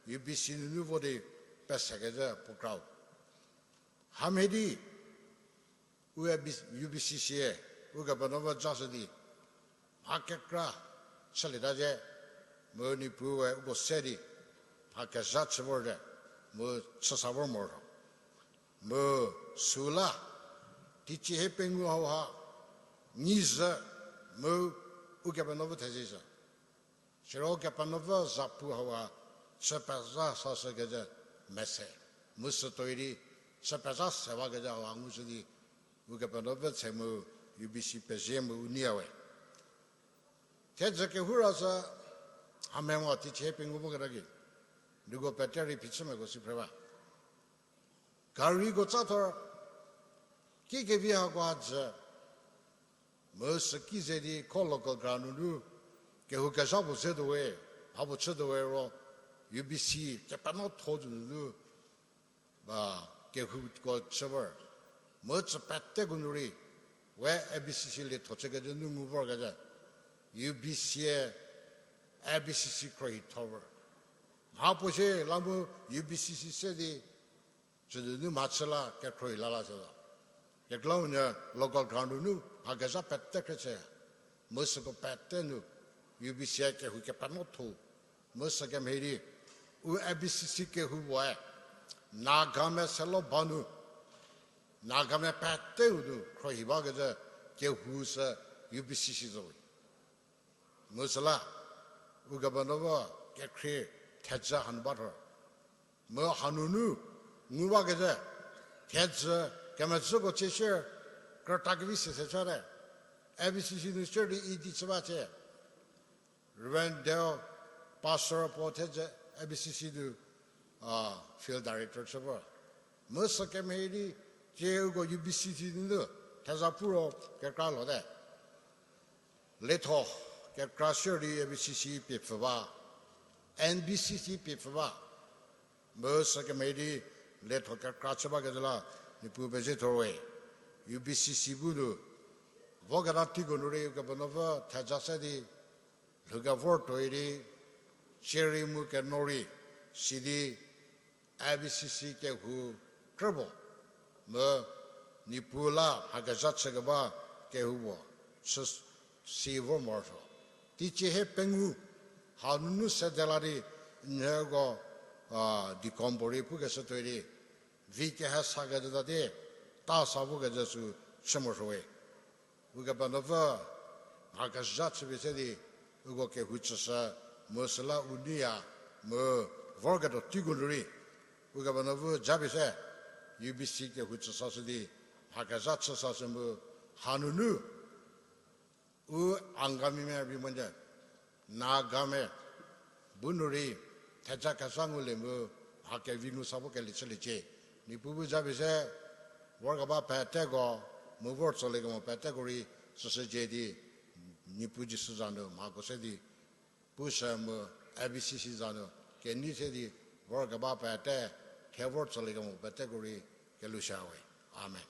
U B C nunu vo di pesekecü puo krau. Hamhie di, U B C, U B C sie, Ukepenuopfü jashü di, mha kekra chülieta ze, mu Niepuu we uko se di, mha kezha chü vor ze, mu chüsa vor moro. Mu süla, teicie hie pengou hauha, nyi zhü, mu Ukepenuopfü thezei zhü. Siro Ukepenuopfü zapu hauha, chü pezha sashükezhü mese, mu sütuoi di, chü pezha sewakezhü hauha ngushü di, Ukepenuopfü tse mu U B C pezie mu u neiya we. Thedzü kehou ra sü, hamhie mo teicie pengou voketa ki, nieko pete rei phichümiako si phre ba. Gariko tsathor, kikevi hako ha jü, mu süki ze di kho local ground nunu, kehou kezha puo zetuo we, mha puo chütuo we ro, U B C kepenuotho zo nunu, ba kehouko chü vor, mu tsü peteko nu rei, we A B C C lietho chükezhü nu ngu vorkezhü, U B C-e A B C C khruohi tho vor. Mha puo shie la mu U B C C se di, tsü nunu mha chü la kekhruohi la la se zo. Kekreilamonyü local ground nunu mha kezha pete khrüchü, mu süko pete nu U B C-e kehou kepenuotho, mu sükemhie di, u A B C C kehou puoe, Nagamia selo ba nu, Nagamia peteu nu khruohi bakezhü kehou sü U B C C zo we. Mu süla, Ukepenuopfü kekhrie thejü hanu ba thor. Mu hanunu ngu bakezhü, thejü kemezhüko cie shie, krüta kevi se se chüte. A B C C nu shie di idi chü ba cie. Reverend Deo, pastor puo thejü A B C C nu, a, field director chü vor. Mu sükemhie di, cie uko U B C C nunu, Theza puro kekra lote. Letho kekra shierei A B C C pie pfhü ba, N B C C pie pfhü ba. Mu sükemhie di letho kekra chü bakecü la Niepuu pezie thorwe. U B C C bu nu voketa teiko nu rei Ukepenuopfü theja se di lhoukevortuoi di, shierei mu keno rei sidi A B C C kehou krüpuo mu Niepuu la mha kezha chükeba kehou puo chü si vor morosuo. Teicie hie pengou hanunu sede la di nyüko, a, deacon puorei pukeshü tuoi di, vi kehesakecü ta di, ta sa vokecü sü chü morosuowe. Ukepenuopfü mha kezha chüpie se di, uko kehou tsüshü, mu süla u neiya, mu vorketuo teiko nu rei Ukepenuopfü japie se, U B C kehou tsüsashü di mha kezha chüsashü mu hanunu u Angamimia rei mo, Nagamia bu nu rei theja kezha ngulie mu mha kevi ngu sa vo kelie chüliecie. Niepuu bu japie se, vorkeba peteko mu vor tsoliekemo peteko rei süshücie di, Niepuu Jisu za nu mhako se di pushü mu A B C C za nu kenei se di vorkeba pete, the vor tsoliekemo peteko rei kelushüwe. Amen.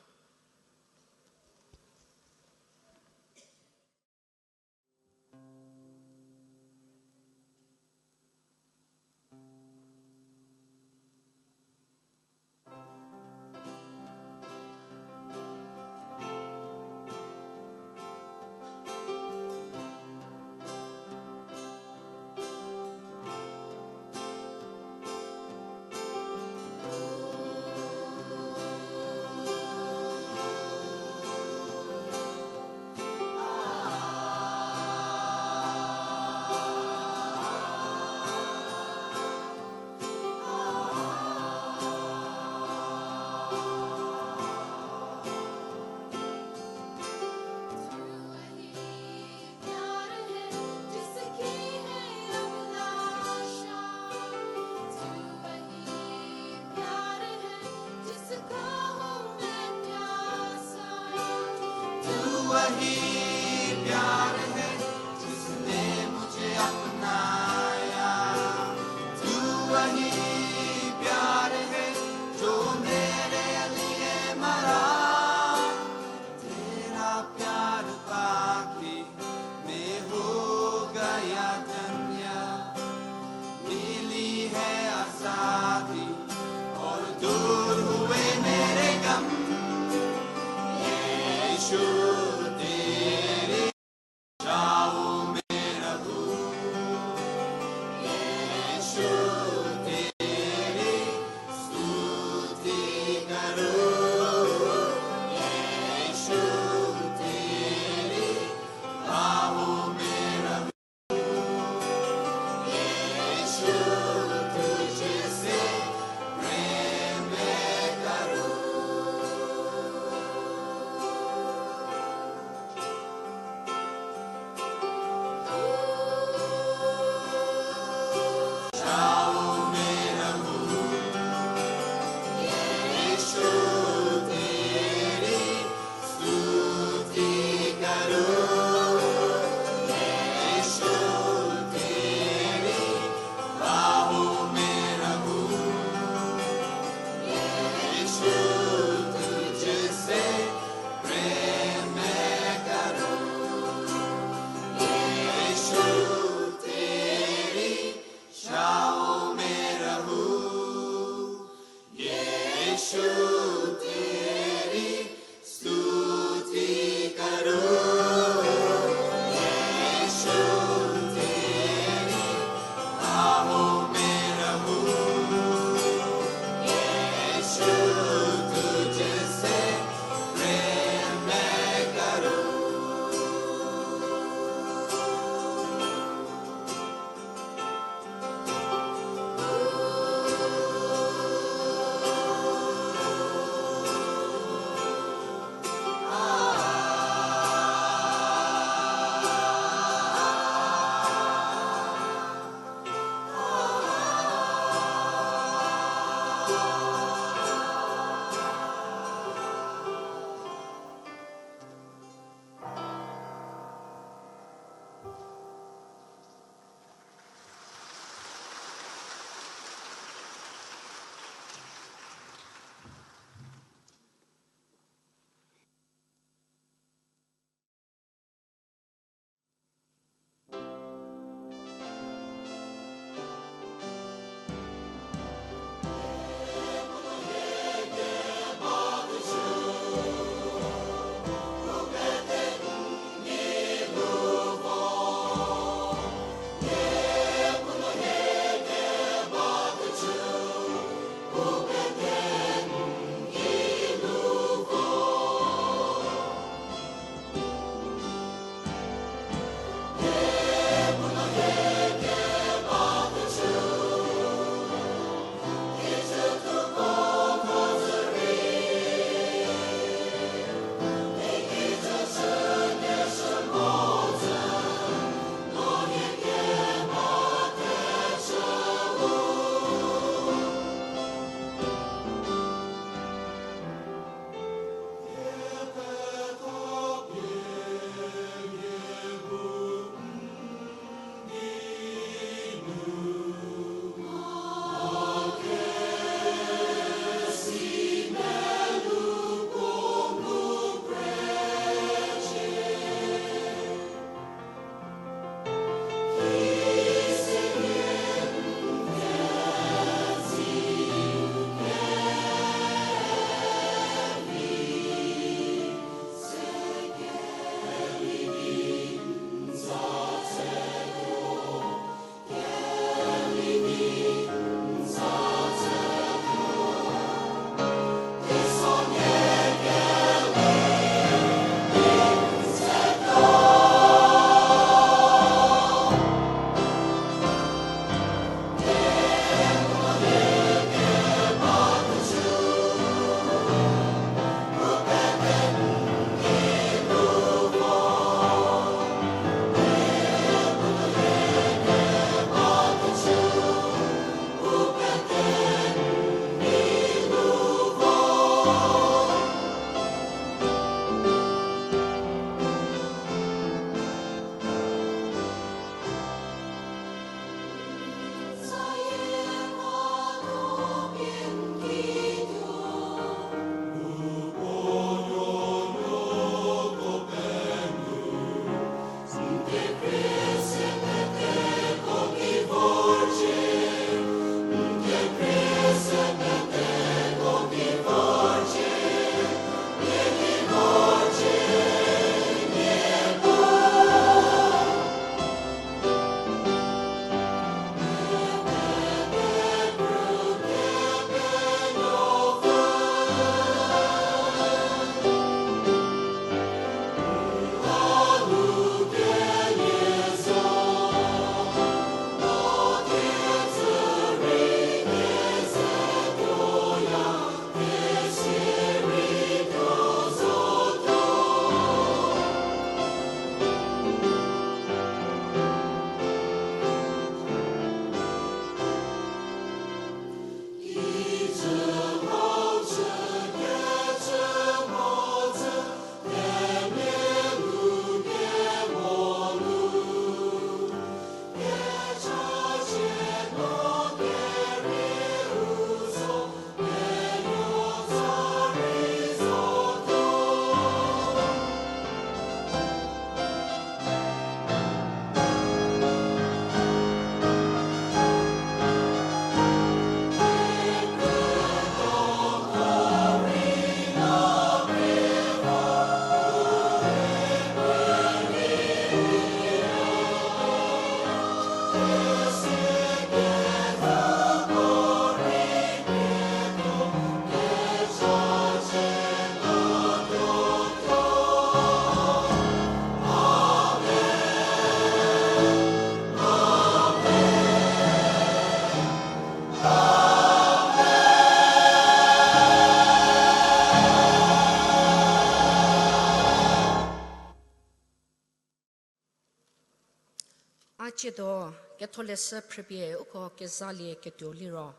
Ciedo, ketholeshü phrüpie uko kezalie ketuo liro,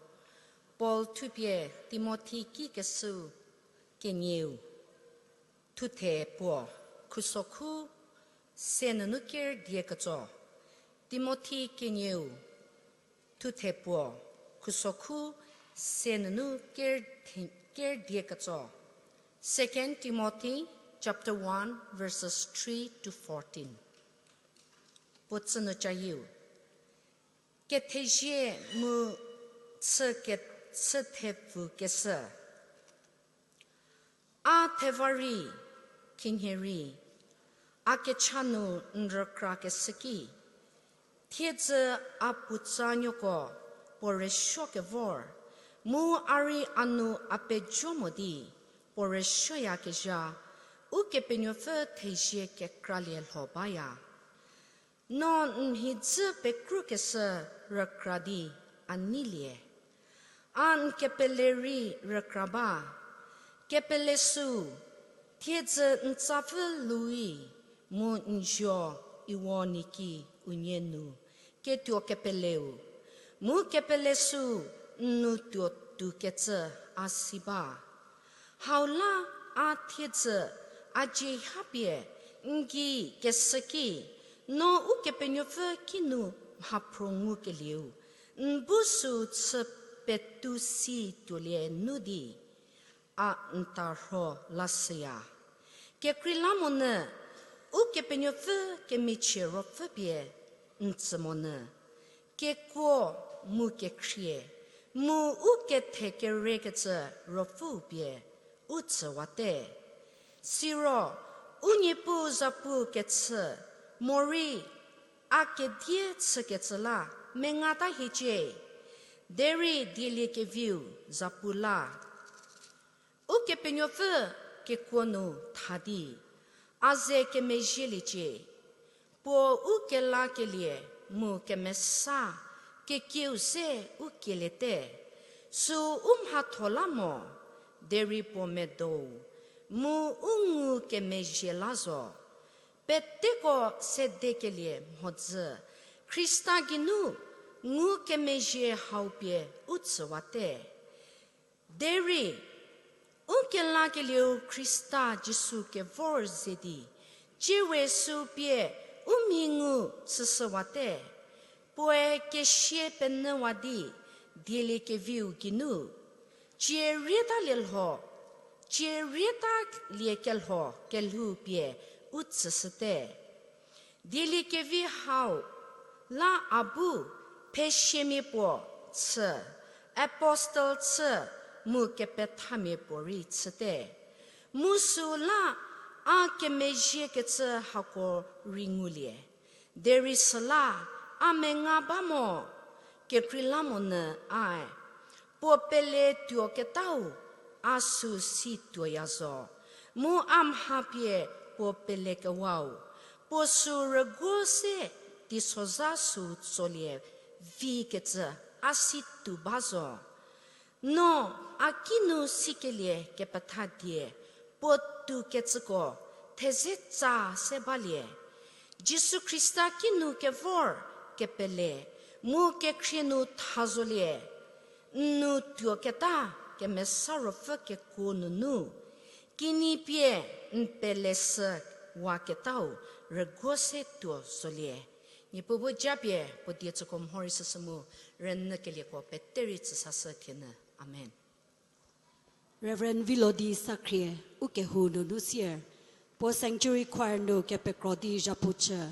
Paul thupie Timothi ki keshüu kenieu, thuthe puo, khusokhu se nunu ker die ketso. Timothi kenieu, thuthe puo, khusokhu se nunu ker, ker die ketso. Second Timothy chapter one, verses three to fourteen. Puo tsünu cayieu. Kethezie mu chü ke-, chü thepfükeshü. A theva rei, khinhie rei, a kecha nu n rükrakeshü ki, thiedzü a puotsanuoko puo rüsuo kevor, mu a rei a nu a pejo mo di puo rüsuoyakezha, Ukepenuopfü thezie kekralie lho baya. No n mhidzü pekrukeshü rükra di a neilie. A n kepele rei rükra ba. Kepele süu, thiedzü n tsapfü Lui mu n zuo Iwonikhi unie nu ketuo kepeleu, mu kepele süu n nu tuo tukecü a si ba. Hau la a thiedzü a dzie hapie n gei keshü ki, no Ukepenuopfü kinu mhaphro ngukelieu, n bu süu chü petu si tuolie nu di a n tarho lashüya. Kekreilamonyü Ukepenuopfü kemichie ruopfü pie n tsü monyü, kekuo mu kekhrie, mu u kethe kerekecü ruopfüu pie u tsüwate. Siro, u Niepuu zapu kechü, morei a kedie chükecü la mengata hiecie, derei dieliekeviu zapu la Ukepenuopfü kekuo nu tha di, a ze kemezhieliecie. Puo u kelakelie mu kemesa kekieu se u kieliete, süu u mhatho la mo, derei puo medou, mu u ngukemezhie la zo. Peteko sedekelie mhodzü, Khrista geinu ngukemezhie hau pie u tsüwate. Derei, u kelakelieu Khrista Jisu kevor ze di, ciewe süu pie u mhi ngu chüshüwate, puoe kesia penyüwa di, dieliekeviu geinu, cie rietalie lho, cie rietalie kelho kelhou pie u tsüshüte. Dieliekevi hau la a bu phesiamia puo chü, apostel chü, mu kepethamia puorei chüte. Mu süu la a kemezhiekecü hako rei ngulie. Derei süla a menga ba mo, kekreilamonyü ae, puo pele tuoketau a süu si tuoya zo, mu a mha pie puo pelekewau, puo süu rüguo se teisozha süu tsolie vikecü a si tuo ba zo. No a kinu sikelie kepetha die puo tuokecüko thezetsa se balie. Jisu Khrista kinu kevor kepele mu kekhrie nu tha zolie. N nu tuoketa Kemesa Ruopfü kekuo nunu, kinyi pie n peleshüwaketau rüguo se tuo zolie. Niepuu bu japie puo die tsüko mhorei süsü mu rünyükelieko pete rei tsüsashü thienyü. Amen. Reverend Vilodi Sakhrie, u kehou nunu sier, puo Sanctuary Choir nu kepekro di zhapu chü,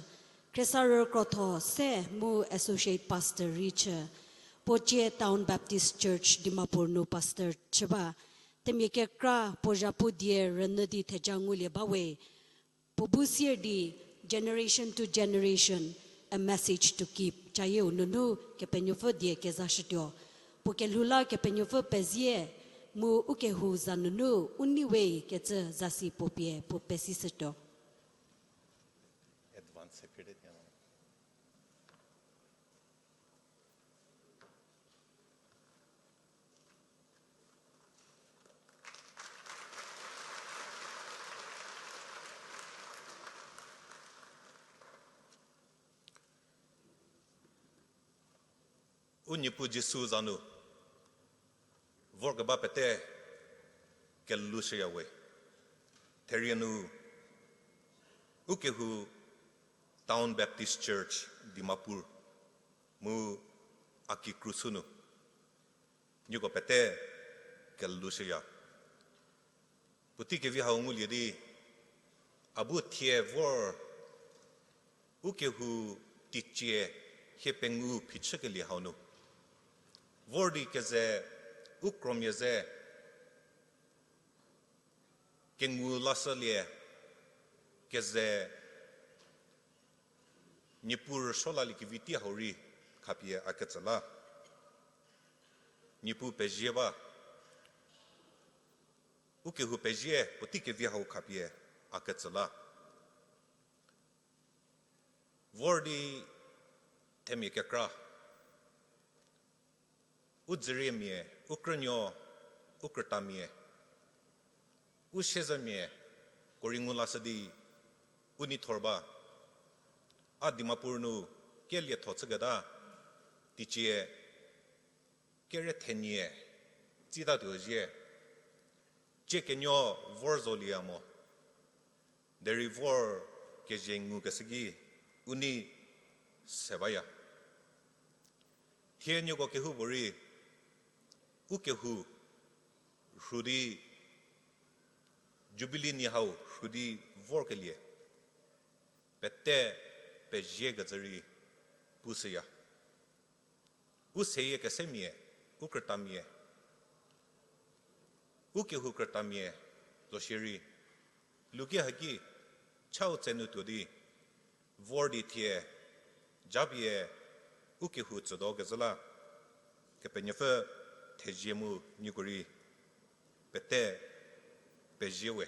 khriesarü krotho se mu Associate Pastor rei chü, puo cie Town Baptist Church Dimapur nu Pastor chü ba, themia kekra puo zhapu die rünyü di theja ngulie bawe, puo bu sier di Generation to Generation, A Message to Keep cayieu nunu Kepenuopfü die kezashütuo. Puo kelhou la Kepenuopfü pezie, mu u kehou za nunu u nei we kecü zasi puo pie puo pesishütuo. U Niepuu Jisu za nu vorkeba pete kelou shüya we. Therie nu ukehou Town Baptist Church Dimapur mu a kikru sünu nieko pete kelou shüya. Puotei kevi hau ngulie di, a bu thie vor ukehou teicie hie pengou phichükelie hau nu vor di keze u kromia ze kengu lashülie, keze Niepuu rüsuo laliekevi tei hau rei khapie a ketsü la. Niepuu pezie ba. Ukehou pezie, puotei kevi hau khapie a ketsü la. Vor di themia kekra, u dzüriemia, u krünuo, u krütamia, u siezemia, ko rei ngu lashü di u neithor ba. A Dimapur nu kelietho chüketa teicie kere thenie tsitatuo zie, tsie kenuo vor zolieya mo. Derei vor kezie ngukeshü ki u nei se baya. Thie nieko kehoupuorei ukehou rhu di, Jubilee nhie hau rhu di vorkelie pete peziekecü rei pushüya. U seyie kesemia, u krütamia, ukehou krütamia zo shierei, luki haki chau tsenu tuo di vor di thie japie ukehou tsütuo kezhü la, Kepenuopfü thezie mu nieko rei pete pezie we.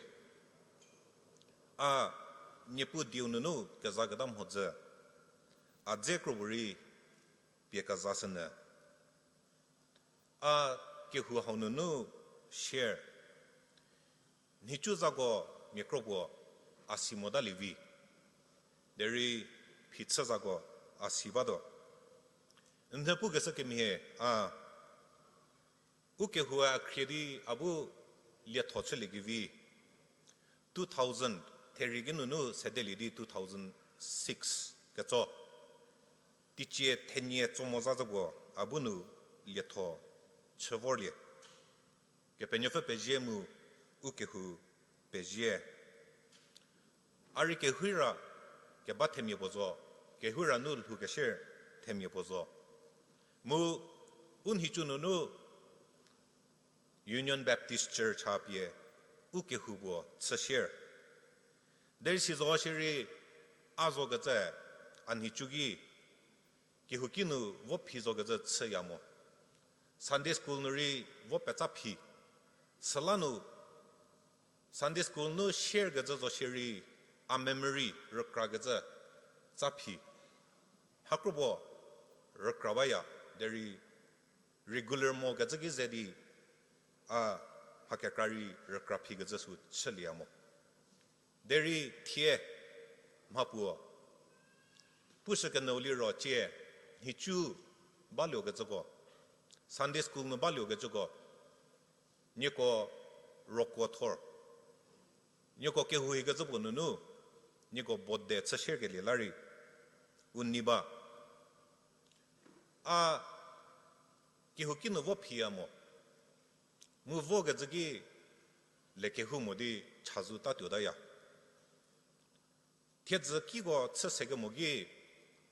A Niepuu dieu nunu kezaketa mhodzü, a dze kro puorei pie kezashünyü. A kehou hau nunu share, nhicu zako mia kro puo a si motalievi, derei phichü zako a si batuo. N pukeshü kemhie a, ukehou a khrie di a bu lietho chüliekevi two thousand, therie ki nunu sedelie di two thousand six ketso, teicie thenie tso mo za zü puo a bu nu lietho chü vorlie. Kepenuopfü pezie mu ukehou pezie. A rei kehoura keba themia puo zo, kehoura nu lhoukeshü themia puo zo. Mu u nhicu nunu Union Baptist Church ha pie ukehou puo chü share. Derei si zo shierei a zokecü a nhicu ki kehouki nu vo phi zokecü chüya mo. Sunday school nu rei vo petsa phi. Süla nu Sunday school nu share kecü zo shierei a memory rükrakecü tsa phi. Hakro puo rükra baya, derei regular mo kecü ki ze di a mha kekra rei rükra phikecü sü chülieya mo. Derei thie mha puo pushü kenyü liro cie nhicu baluokecüko, Sunday school nu baluokecüko, nieko roko thor. Nieko kehouhikecü puo nunu nieko bode chü share kelie la rei u nei ba. A kehouki nu vo phiya mo. Mu vokecü ki le kehou mo di chazou tatuotaya. Thiedzü kiko chü sekemo ki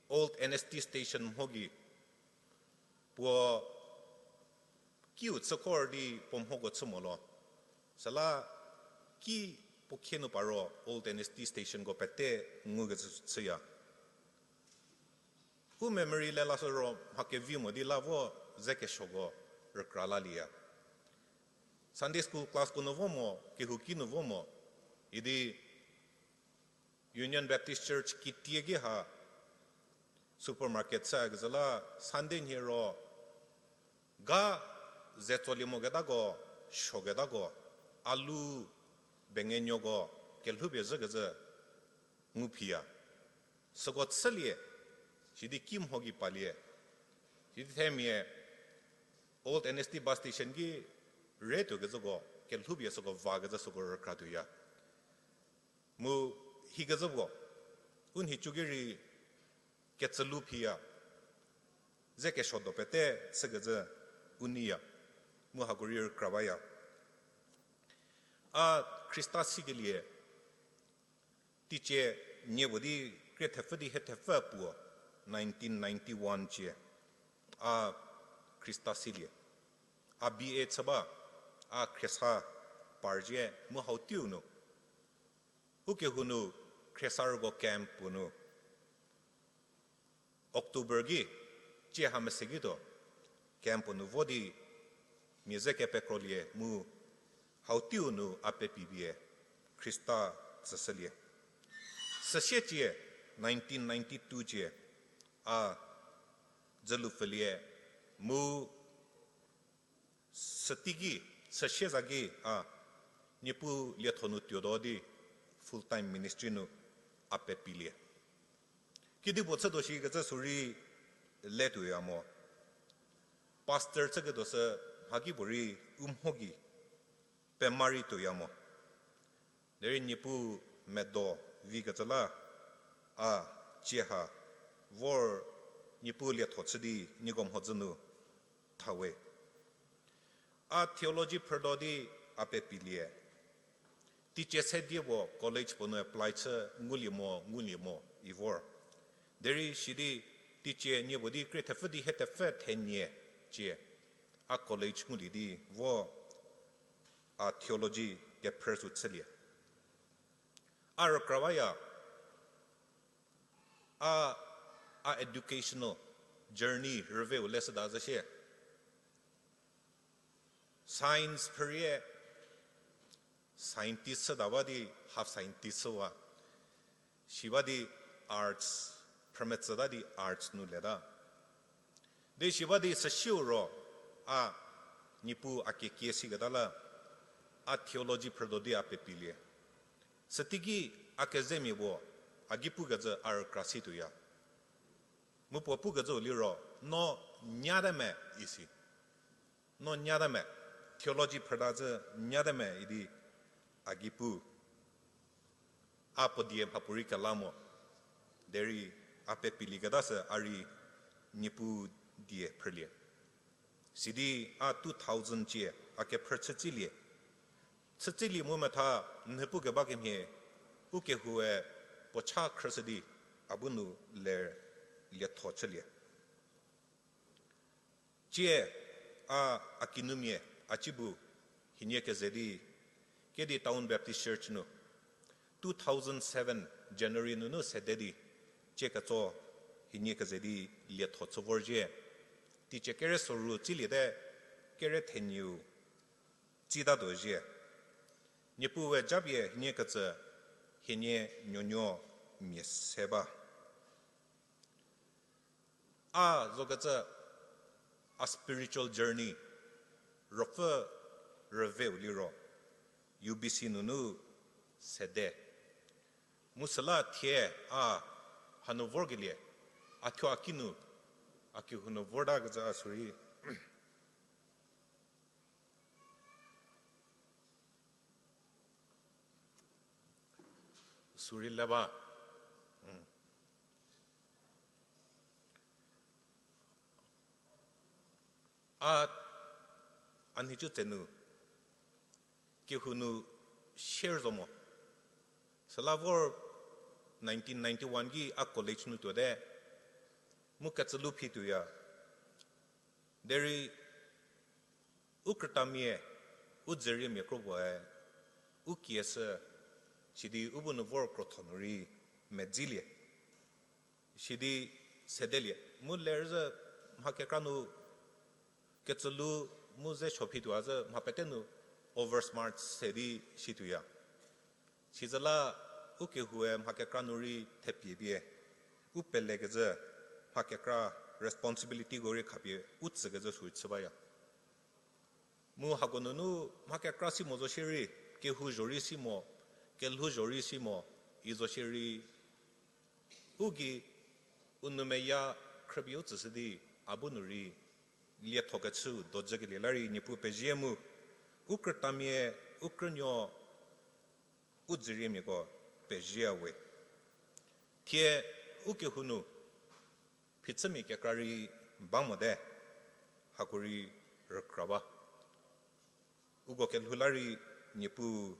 Old N S T Station mho gei puo kiu chükhor di puo mhoko chü mo lo. Süla ki puo khie nu paro Old N S T Stationko pete ngukecü chüya. U memory le lashü ro mha kevi mo di la vo ze kesuoko rükra lalieya. Sunday school classko nu vo mo, kehouki nu vo mo, idi Union Baptist Church kitie ki ha supermarket chüyakezhü la Sunday nhie ro ga ze tsolie moketako, suoketako, alu, bengenuoko, kelhoupie zhükecü ngu phiya. Süko chülie, sidi ki mho gei palie. Sidi themia Old N S T bus station ki re tuokezhüko, kelhoupie süko vakezhü süko rükra tuoya. Mu hikezhüko, u nhicu ki rei kecülou phiya, ze kesuo do pete chükezhü u neiya, mu hako rei rükra baya. A Khrista sikelie, teicie nie puo di krie thepfü di hie thepfü puo, nineteen ninety-one cie, a Khrista silie. A B A chü ba, a khriesa par zhie mu hau teiu nu, ukehou nu khriesarüko camp puo nu October ki, cie ha mese ki tuo, camp puo nu vo di mia ze kepekrolie mu hau teiu nu a pepipie Khrista tsüshülie. Süsie cie, nineteen ninety-two cie, a dzülupfülie mu süteiki, süsie za ki a Niepuu lietho nu tuotuo di full time ministry nu a pepilie. Kedipuo chütuo shikecü sü rei le tuoya mo. Pastor chüketuo sü mhakipuorei u mho gei pema rei tuoya mo. Derei Niepuu medo vikecü la a cie ha vor Niepuu lietho chü di nieko mhodzü nu thawe. A theology phrütuo di a pepilie. Teicie se die puo college puo nu apply chü ngulie mo, ngulie mo i vor. Derei sidi teicie nie puo di krie thepfü di hie thepfü thenie cie, a college ngulie di vo a theology kephrü sü chülie. A rükra baya, a, a educational journey rüveu leshüda zhü shie. Science phrürie, scientist chüta ba di half scientist chüwa. Si ba di arts, phrümetsüta di arts nu leta. Di si ba di süsiu ro, a, Niepuu a kekie siketa la, a theology phrütuo di a pepilie. Süteiki a kezemia puo, a gei pukecü a rükra si tuoya. Mu puo pukecüu liro, no nyate me isi. No nyate me, theology phrüta zhü nyate me idi a gei pu. A puo die mhapuorei kela mo. Derei a pepilieketa sü a rei Niepuu die phrülie. Sidi a two thousand cie a kephrü chütsilie. Chütsilie mu metha nhie pukeba kemhie, ukehoue puo cha khrüshü di a bu nu ler lietho chülie. Cie, a, a kinumia a ci bu hienie keze di, kedi Town Baptist Church nu, two thousand seven January nunu sede di, cie ketso hienie keze di lietho chü vorzhie. Teicie kere soru tsiliete, kere thenieu tsitatuo zhie. Niepuu we japie hienie ketsü hienie nuonuo mia se ba. A zokecü, a spiritual journey, ruopfü rüveu liro, U B C nunu sede. Mu süla thie a hanu vorkelie, a thuo a kinu, a kehou nu vortakecü a sürei. Sürei le ba. A, a nhicu tsenu, kehou nu share zo mo. Süla vor nineteen ninety-one ki a college nu tuote, mu kecülou phi tuoya. Derei u krütamia, u dzüriemia kro puoe, u kieshü, sidi u bu nu vor krotho nu rei medzilie. Sidi sedelie. Mu lerüzhü mha kekra nu kecülou mu ze suo phi tuo a zhü mha pete nu over smart se di si tuoya. Sizüla u kehoue mha kekra nu rei thepie pie, u pelekezhü mha kekra responsibilityko rei khapie u tsükezhü sü chü baya. Mu hako nunu mha kekra si mo zo shierei, kehou zhorei si mo, kelhou zhorei si mo, i zo shierei, u gei u nou meya khrüpie u tsüshü di A bu nu rei liethokechüu dojükelie la rei Niepuu pezie mu, u krütamia, u krünuo, u dzüriemiako pezie we. Thie u kehou nu phichümia kekra rei ba mote, hako rei rükra ba. Uko kelhou la rei Niepuu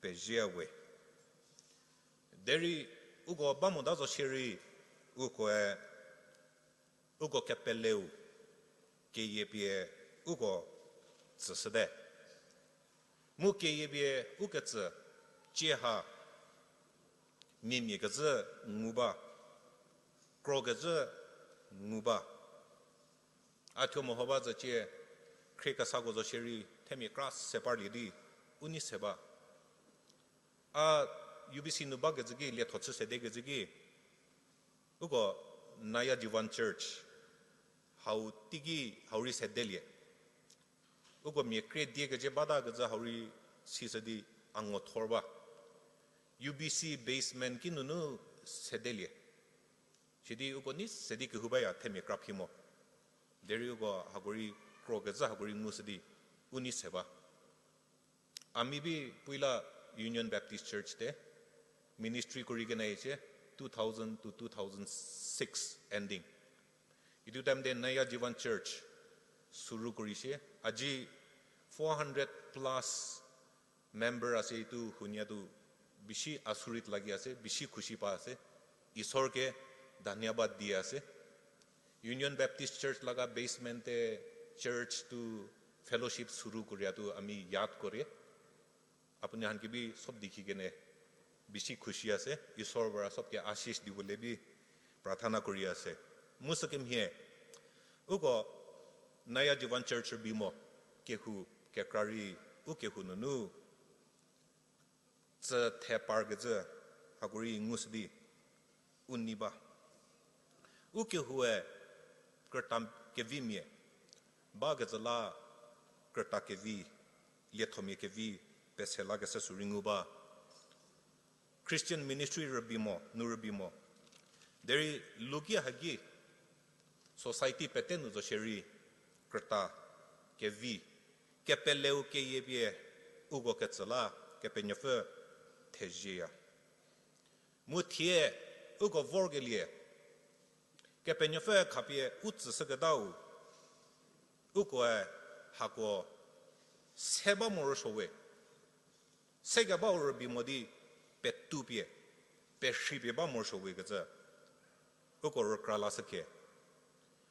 pezie we. Derei uko ba mota zo shierei, ukoe, uko kepeleu, keyiepie uko tsüshüte. Mu keyiepie u ketsü, cie ha, miamia kezhü ngu ba, kro kezhü ngu ba. A thuo meho ba zücie, khrie kesako zo shierei themia kra se parlie di, u nei se ba. A U B C nu bakecü ki, lietho chü sedekecü ki, uko Naya Jivan Church, hau teiki, hau rei sedelie. Uko mia krie diekecü bata kecü hau rei sishü di a ngo thor ba. U B C basement ki nunu sedelie. Sidi uko nei se di kehou baya themia kra phi mo. Derei uko hako rei kro kezhü hako rei ngushü di u nei se ba. A mi bi puola Union Baptist Church te, ministry ko rei kenacie, two thousand to two thousand six ending. Itu time te Naya Jivan Church suru ko rei shie, aji four hundred plus member ase itu hunia tu, bisi asurit lagi ase, bisi khushi pa ase, Isor ke dhanyabad di ase. Union Baptist Church laga basement te church tu fellowship suru koria tu a mi yad korie. Apuni hanki bi sob dikhi kene bisi khushi ase, Isor para sob ke ashish dibo le bi prathana korie ase. Mu sükemhie, uko Naya Jivan Church rübei mo, kehou kekra rei u kehou nunu tsü the parkecü hako rei ngushü di u nei ba. U kehoue krüta kevimia bakecü la krüta kevi, liethomia kevi pese lakeshü sü rei ngu ba. Christian ministry rübei mo, nu rübei mo. Derei luki haki society pete nu zo shierei krüta kevi, kepeleu keyie pie uko ketsü la Kepenuopfü thezieya. Mu thie uko vorkelie, Kepenuopfü khapie u tsüshüketau, ukoe hako se ba morosuo we, sekebau rübei mo di petu pie, perhei pie ba morosuo we kecü uko rükra lashükhe.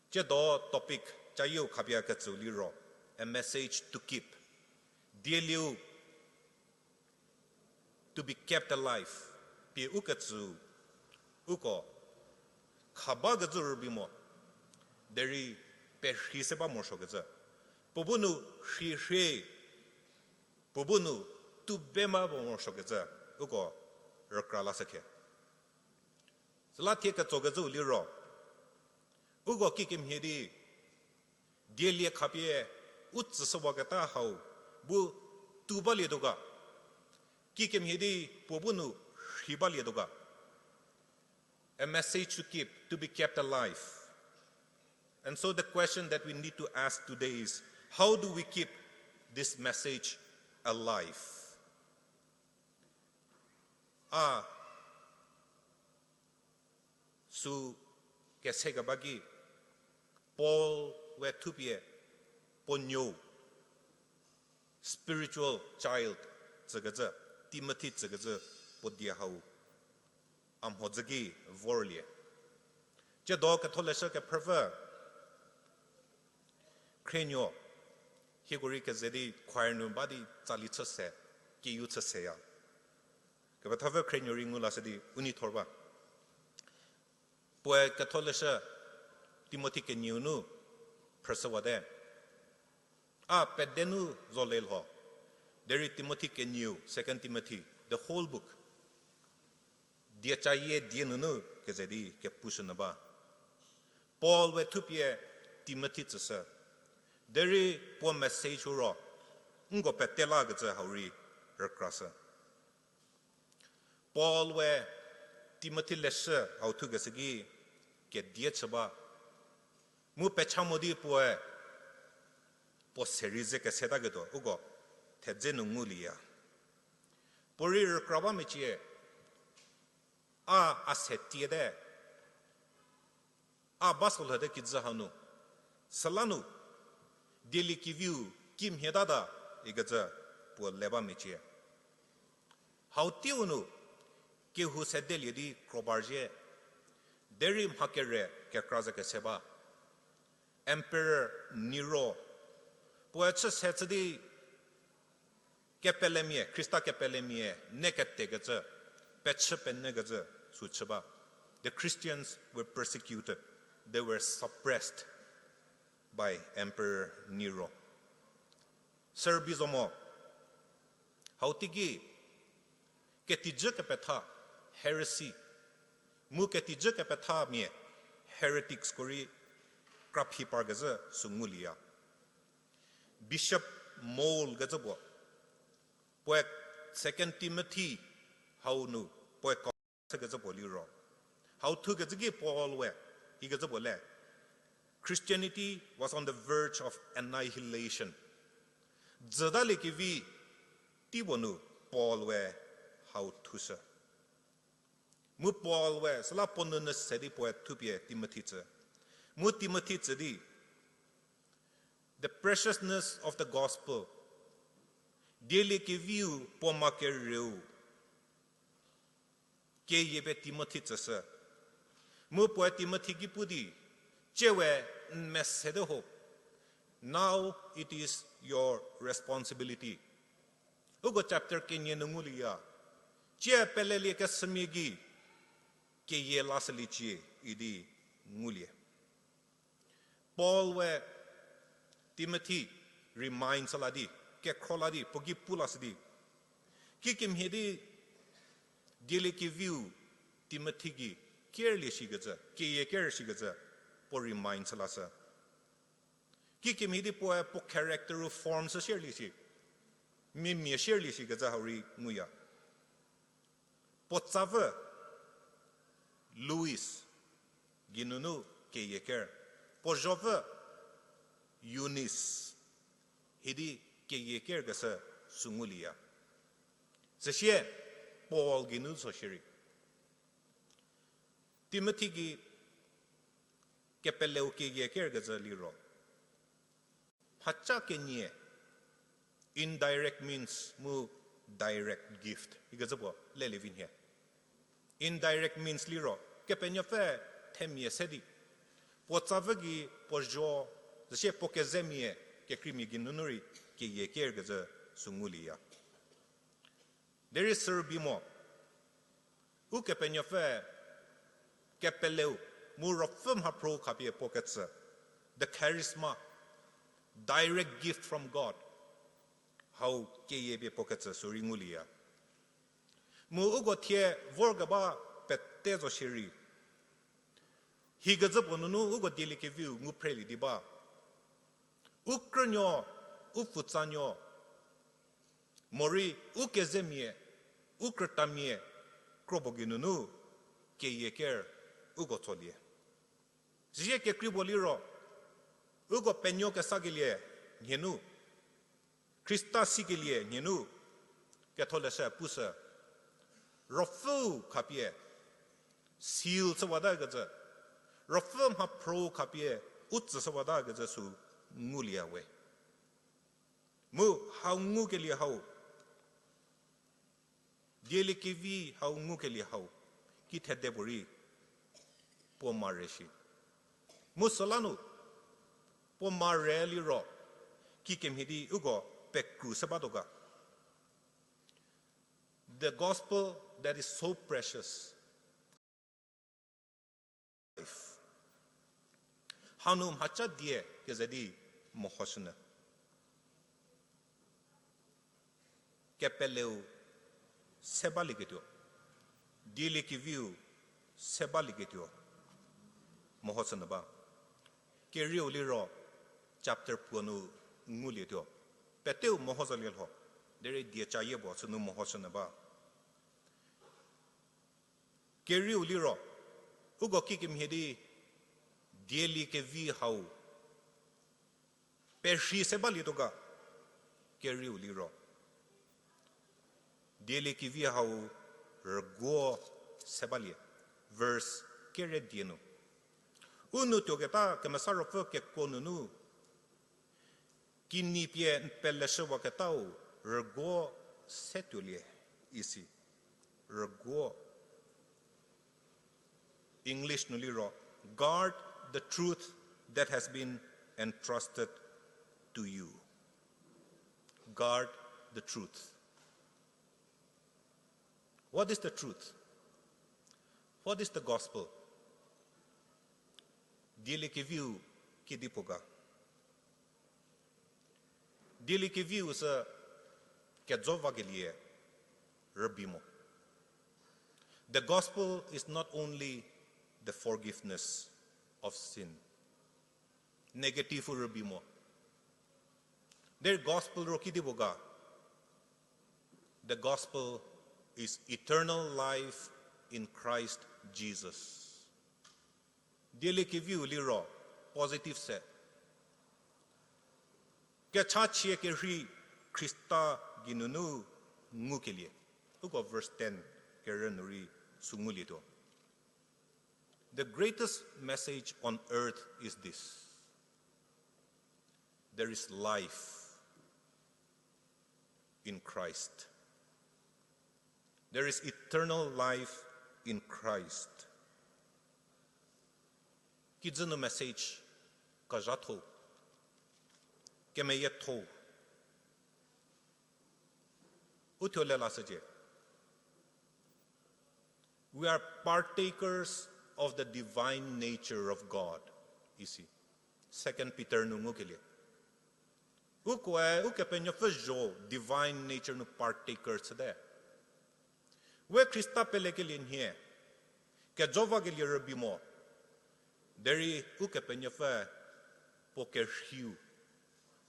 Tsiedo topic cayieu khapie ketsüu liro, a message to keep. Dielieu to be kept alive pie u ketsüu, uko kha bakecü rübei mo, derei perhei se ba morosuokecü, puo bu nu rhirhie, puo bu nu tube ma ba morosuokecü, uko rükra lashükhe. Süla thie ketsokecüu liro, uko kikemhie di dielie khapie u tsüshüwaketa hau bu tu balietuo ga, kikemhie di puo bu nu rhei balietuo ga. A message to keep, to be kept alive. And so the question that we need to ask today is, how do we keep this message alive? A sü kesekeba ki, Paul we thupie puo nuou, spiritual child tsükecü, Timothy tsükecü puo die hau a mhodzü ki vorlie. Tsiedo Ketholeshü Kephrüpfü, khrinuo, hieko rei keze di choir nu ba di tsali chü se, kiu chü seya. Kepethapfü khrinuo rei ngu lashü di u nei thor ba. Puoe Ketholeshü Timothy kenieu nu phrüshüwate. A pede nu zo le lho. Derei Timothy kenieu, Second Timothy, the whole book, diecayie die nunu keze di kepushünyü ba. Paul we thupie Timothy tsüshü. Derei puo message ro, nko pete lakecü hau rei rükrashü. Paul we Timothy leshü hau thukeshü ki kedie chü ba. Mu pecha mo di puoe, puo se rei ze kesetaketuo, uko thedze nu ngulieya. Puo rei rükra ba mecie, a, a se tiete, a ba sülhote kijü hanu, süla nu, dieliekeviu kimhie tata, ikecü puo le ba mecie. Hau teiu nu, kehou sedelie di krobar zhie, derei mha kere kekra ze kese ba. Emperor Nero, puoe chü se chü di kepelemia, Khrista kepelemia, ne ketekecü, pechü penyükecü, sü chü ba. The Christians were persecuted, they were suppressed by Emperor Nero. Sürbi zo mo, hau teiki, ketijü kepetha, heresy, mu ketijü kepethamia, heretics ko rei kraphi parkezhü sü ngulieya. Bishop Moule kecü puo, puoe Second Timothy hau nu, puoe kau chükecü puo liro, hau thukecü ki Paul we, ikecü puo le, Christianity was on the verge of annihilation. Dzütaliekevi tei puo nu Paul we hau thushü. Mu Paul we süla puo nunu se di puoe thupie Timothy tsü. Mu Timothy tsü di, the preciousness of the gospel, dieliekeviu puo ma kereu, keyie pie Timothy tsüshü. Mu puoe Timothy ki pu di, tsie we n mesete ho, now it is your responsibility. Uko chapter kenie nu ngulieya, tsie pelelie kesümia gei, keyie lashüliecie idi ngulie. Paul we Timothy remind chü la di, kekhro la di, puo ki pu lashü di, kikemhie di dieliekeviu Timothy gei kerlie shikecü, keyie ker shikecü, puo remind chü lashü. Kikemhie di puoe puo character-u form shü shierlie shi, mia mia shierlie shikecü hau rei nguya. Puo tsavü Lois, geinunu keyie ker. Puo zhovü Eunice, hidi keyie kerkeshü sü ngulieya. Süsie Paul geinu zo shierei, Timothy gei kepeleu keyie kerkecü liro, mhaca kenie, indirect means mu direct gift ikecü puo lelie vi nhie. Indirect means liro Kepenuopfü themia se di, puo tsavü gei puo zho, züsie puo kezemia, kekreimia geinunu rei keyie kerkecü sü ngulieya. Derei sürbi mo, Ukepenuopfü kepeleu mu Ruopfü mhaphro khapie puo ketsü, the charisma, direct gift from God, hau keyie pie puo ketsü sü rei ngulieya. Mu uko thie vorkeba pete zo shierei, hikecü puo nunu uko dieliekeviu ngu phrelie di ba. U krünuo, u pfutsanuo, morei u kezemia, u krütamia, kropuo geinunu keyie ker uko tsolie. Süsie kekrei puo liro, uko penuo kesakelie nhie nu, Khrista sikelie nhie nu, Ketholeshü pushü, Ruopfü khapie seal chüwatakecü, Ruopfü mhaphro khapie u tsüshüwatakecü sü ngulieya we. Mu hau ngukelie hau, dieliekevi hau ngukelie hau, kithede puorei puo mare shi. Mu süla nu, puo mare liro, kikemhie di uko pekru se batuo ga. The gospel that is so precious. Hanu mhaca die keze di mehoshünyü. Kepeleu se balieketuo, dieliekeviu se balieketuo, mehoshünyü ba. Kerieu liro chapter puo nu ngulietuo. Peteu meho zolie lho, derei dieca yie puo sünu mehoshünyü ba. Kerieu liro, uko kikemhie di Dieliekevi hau perhei se balietuo ga, kerieu liro. Dieliekevi hau rüguo se balie, verse kere die nu. U nu tuoketa Kemesa Ruopfü kekuo nunu, kinyi pie n peleshüwaketau rüguo se tuolie, isi. Rüguo. English nu liro, guard the truth that has been entrusted to you. Guard the truth. What is the truth? What is the gospel? Dieliekeviu kedipuo ga? Dieliekeviu sü kejo vakelie rübei mo. The gospel is not only the forgiveness of sin. Negative rübei mo. Derei gospel ro kedipuo ga? The gospel is eternal life in Christ Jesus. Dieliekeviu liro positive se. Kechachie kerhei Khrista geinunu ngukelie. Uko verse ten kerü nu rei sü ngulietuo. The greatest message on earth is this. There is life in Christ. There is eternal life in Christ. Kijü nu message kezhatho, kemeyietho. Uthuo le lashücie. We are partakers of the divine nature of God, isi. Second Peter nu ngukelie. Ukoe Ukepenuopfü zho divine nature nu partaker chüte. We Khrista pelekelie nhie, kejo vakelie rübei mo, derei Ukepenuopfü puo kerheiu,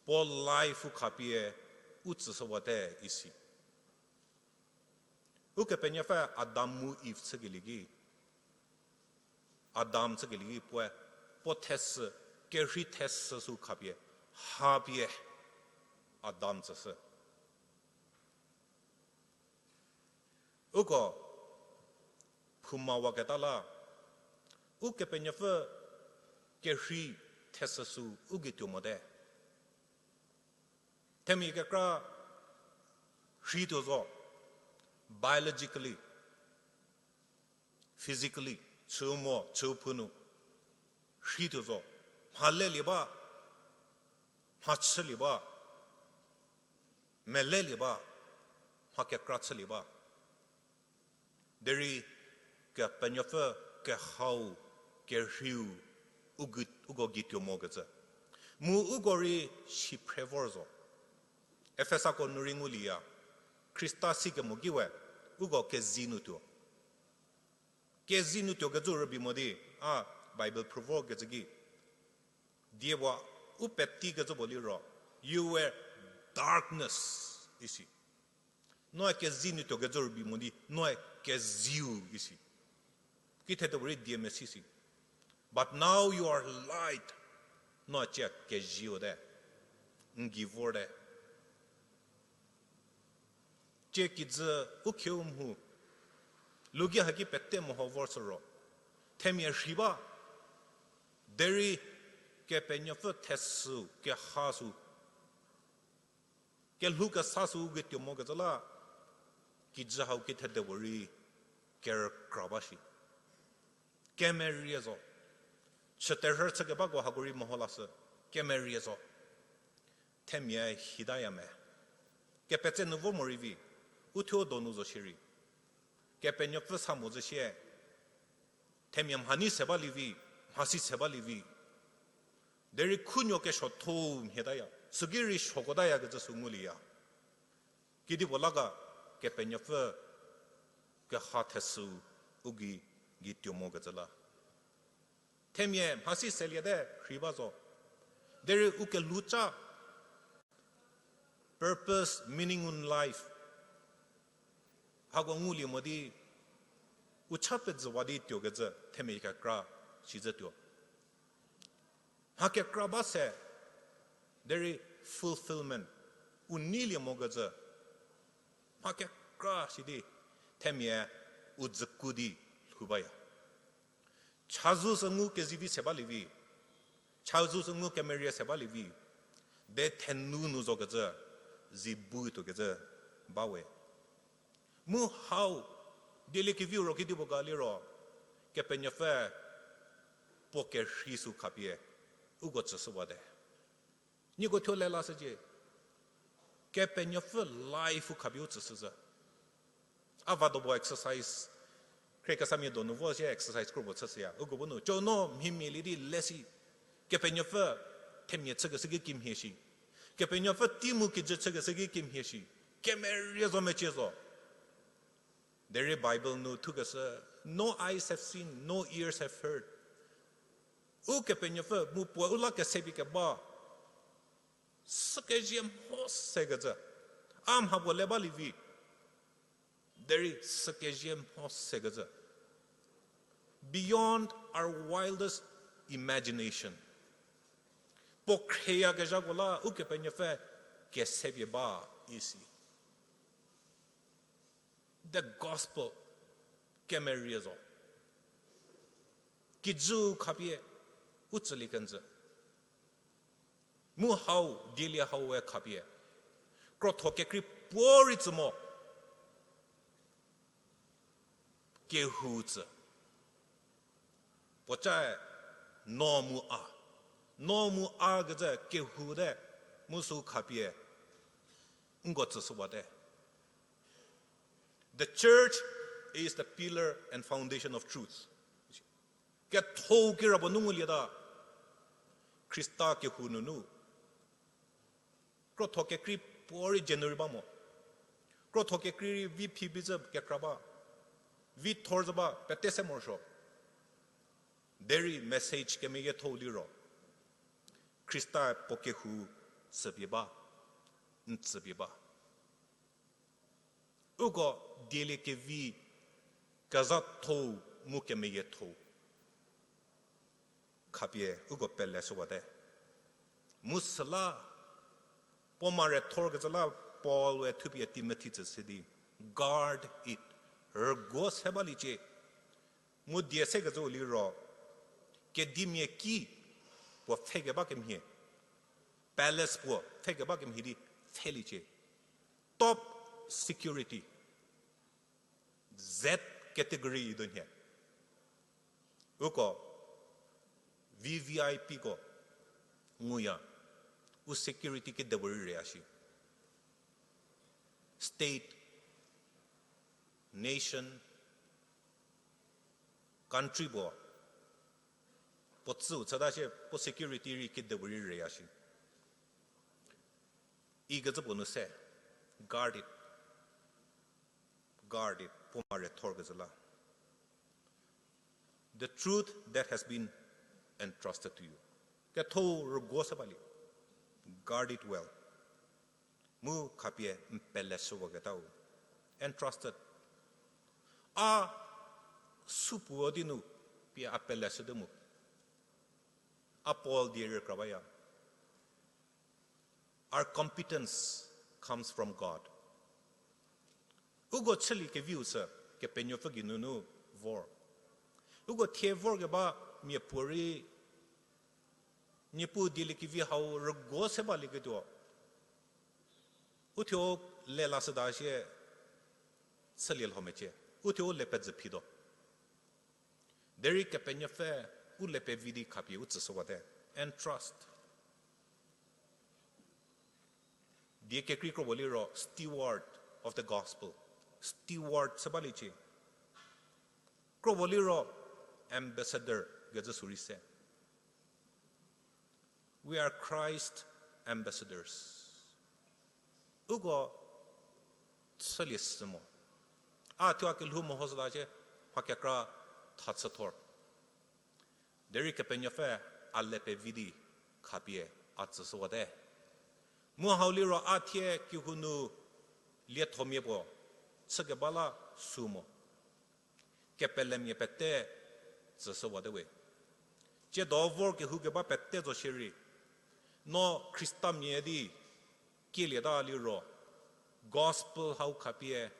puo life-u khapie u tsüshüwate isi. Ukepenuopfü Adam mu Eve chükelie ki, Adam chükelie ki puoe, puo thesü, kerhei thesü sü khapie, hapie Adam tsüshü. Uko phoumawaketa la, Ukepenuopfü kerhei thesü sü u gei tuo mote. Themia kekra rhei tuo zo, biologically, physically, chüu mo, chüu phu nu rhei tuo zo, mha lelie ba, mha chülie ba, melelie ba, mha kekra chülie ba. Derei Kepenuopfü kehau, kerheiu, u gei, uko gei tuo mokecü. Mu uko rei si phre vor zo. Efesako nu rei ngulieya, Khrista sikemo ki we, uko kezei nu tuo. Kezei nu tuokecü rübei mo di, a, Bible phrü vorkecü ki, die puo u petikecü puo liro, you were darkness, isi. Noe kezei nu tuokecü rübei mo di, noe kezeiu isi. Kithede puorei die mesi si. But now you are light. Noe cie kezieu te. N gei vorte. Cie kijü u khieu mhu, luki haki pete meho vor sü ro, themia rhei ba, derei Kepenuopfü thesü, keha sü, kelhou kesa sü u gei tuo mokecü la, kijü hau kithede puorei kerükra ba shi. Kemerie zo. Chüterhü chükebako hako rei meho lashü, kemerie zo. Themia hitaya me. Kepetse nu vo morei vi, uthuo donu zo shierei, Kepenuopfü sa mo zhü sie, themia mhanei se balie vi, mhasi se balie vi. Derei khunuo kesuotho mhietaya, süki rei suokotayakecü sü ngulieya. Kedipuo la ga, Kepenuopfü keha thesü u gei, gei tuo mokecü la, themia mhasi seliete rhei ba zo. Derei u kelhou ca, purpose, meaning in life, hako ngulie mo di, u cha pezüwa di tuokecü themia kekra sizhü tuo. Mha kekra ba se, derei fulfillment, u neilie mokecü. Mha kekra sidi, themia u dzüku di lhou baya. Chazou sü ngu kezivi se balie vi, chazou sü ngu kemerie se balie vi, de thenu nu zokecü, zi bu tuokecü bawe. Mu hau, dieliekeviu ro kedipuo ga liro, Kepenuopfü puo kerhei sü khapie, uko tsüshüwate. Nieko thuo le lashücie, Kepenuopfü life-u khapie u tsüshü zhü. A va dobo exercise, khriekesamia donu vo sie exercise kropuo chüshüya. Uko bu nu, co no mhimia lie di le si, Kepenuopfü themia chükeshü ki kimhie shi. Kepenuopfü tei mu kijü chükeshü ki kimhie shi. Kemerie zo mecie zo. Derei Bible nu thukeshü, no eyes have seen, no ears have heard. Ukepenuopfü mu puoe u la kesepie keba, sükezie mho sekecü. A mhapuo le balie vi. Derei sükezie mho sekecü. Beyond our wildest imagination. Puo khrieyakezhako la Ukepenuopfü kesepie ba isi. The gospel kemerie zo. Kijüu khapie u tsülie kenjü. Mu hau, dielie hau we khapie, krotho kekrei puorei tsü mo. Kehou tsü. Puocae no mu a. No mu a kecü kehou te, mu sü khapie nko tsüshüwate. The church is the pillar and foundation of truth. Kethou kirapuo nu ngulieta, Khrista kehou nunu. Krotho kekrei puorei January ba mo. Krotho kekrei rei vi phi bizü kekra ba. Vi thor zü ba, pete se morosuo. Derei message kemeyiethou liro, Khrista puo kehou tsüpie ba, n tsüpie ba. Uko dieliekevi kezhatho mu kemeyietho khapie uko peleshüwate. Mu süla, puo mare thorkecü la Paul-e thupie Timothy tsü se di, guard it, rüguo se baliecie. Mu die sekecü liro, kedimia ki puo pfhekeba kemhie, palace puo pfhekeba kemhie di pfheliecie. Top security, Z category idonhie. Uko V V I Pko nguya, u security kedipuorei reya shi. State, nation, country puo, puo tsüu chüta shie, puo security rei kedipuorei reya shi. Ikecü puo nu se, guard it. Guard it, puo mare thorkecü la. The truth that has been entrusted to you. Kethou rüguo se balie. Guard it well. Mu khapie n peleshüwaketau. Entrusted. A supuo di nu pie a peleshüte mu. A Paul die rükra baya. Our competence comes from God. Uko chülie keviu sü Kepenuopfü geinunu vor. Uko thie vorkeba miapuorei Niepuu dieliekevi hau rüguo se balieketuo, uthuo le lashüta shie chülie lho mecie, uthuo le pezü phituo. Derei Kepenuopfü u le pevi di khapie u tsüshüwate. Entrust. Die kekrei kropuo liro steward of the gospel. Steward se baliecie. Kropuo liro ambassador kecü sürei se. We are Christ ambassadors. Uko chülie sü mo. A thuo a kelhou mehoshüta shie, mha kekra tha chüthor. Derei Kepenuopfü a le pevi di khapie a tsüshüwate. Mu hau liro a thie kehou nu liethomia puo chükeba la sü mo. Kepelemia pete tsüshüwate we. Tsiedo vor kehoukeba pete zo shierei, no Khristamia di kielieta liro, gospel hau khapie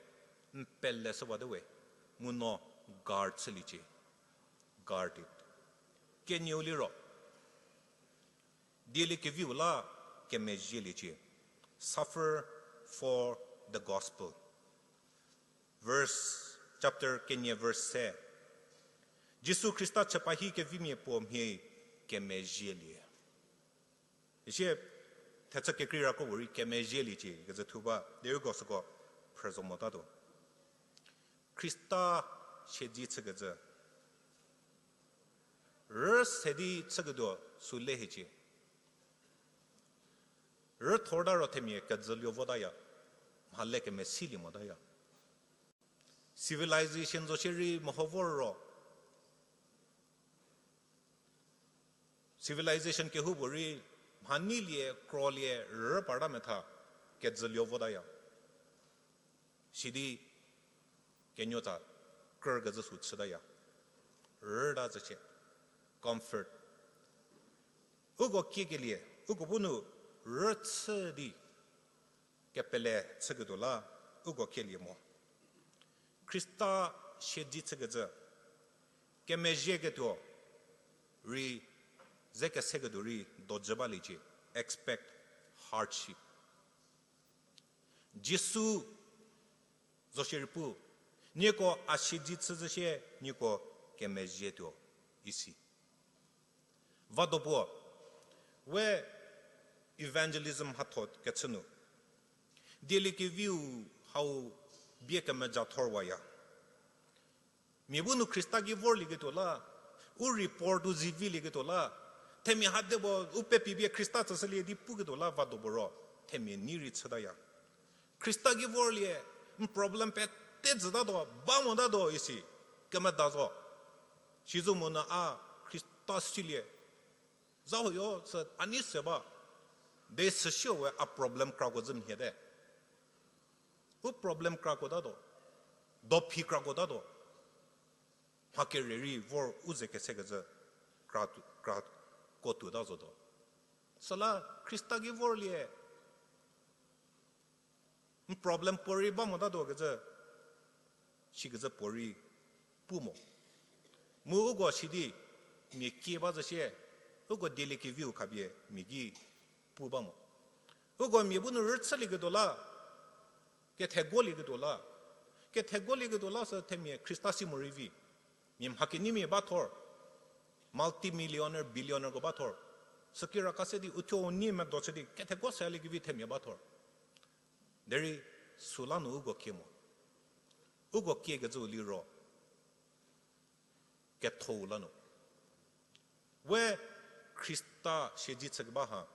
n pele shüwate we, mu no guard chüliecie. Guard it. Kenieu liro, dieliekeviu la kemezhieliecie. Suffer for the gospel. Verse, chapter kenie verse se. Jisu Khrista chüpa hi kevimia puo mhie kemezhielie. Isie thechü kekreirako puorei kemezhieliecie kecü thu ba, derei uko süko phrü zo motatuo. Khrista siedzi chükecü, rü se di chüketuo sü le hiecie. Rüthor ta ro themia kejüluo votaya, mha le kemesilie motaya. Civilization zo shierei meho vor ro, civilization kehoupuorei mhanyilie, krolie, rü parta metha kejüluo votaya. Sidi kenuotsa krükecü sü chütaya. Rüta züchie. Comfort. Uko kiekelie, uko bu nu rü chü di kepele chüketuo la uko kielie mo. Khrista siedzi chükecü, kemezhieketuo rei, ze keseketuo rei dojü baliecie, expect hardship. Jisu zo shierei pu, nieko a siedzi chüzhü sie nieko kemezhietuo isi. Vado puo, we evangelism mhatho kechü nu, dieliekeviu hau bie kemeja thorwaya. Mia bu nu Khrista ki vorlieketuo la, u report u zivilieketuo la, themia hade puo u pepi bie Khrista tsüshülie di puketuo la vado puo ro, themia nei rei chütaya. Khrista ki vorlie, n problem pete jütatuo, ba motatuo isi, kemeda zo. Sizomonyü a Khrista silie, za huoyo sü a nei se ba, de süsiu we a problem krako zhü mhie te. U problem krako tatuo, dophi krako tatuo, mha kere rei vor u ze kesekecü kra, krako tuota zotuo. Süla Khrista ki vorlie, n problem puorei ba motatuo kecü, sikecü puorei pu mo. Mu uko sidi mia kie ba zhü sie, uko dieliekeviu khapie mia ki pu ba mo. Uko mia bu nu rüchülieketuo la, kethegolieketuo la, kethegolieketuo la sü themia Khrista si morei vi. Mia mha keneimia ba thor, multi millionaire, billionaireko ba thor. Sükiraka se di uthuo u nei medo chü di kethego seliekevi themia ba thor. Derei süla nu uko kie mo. Uko kiekecüu liro, kethou la nu, we Khrista siedzi chükeba ha,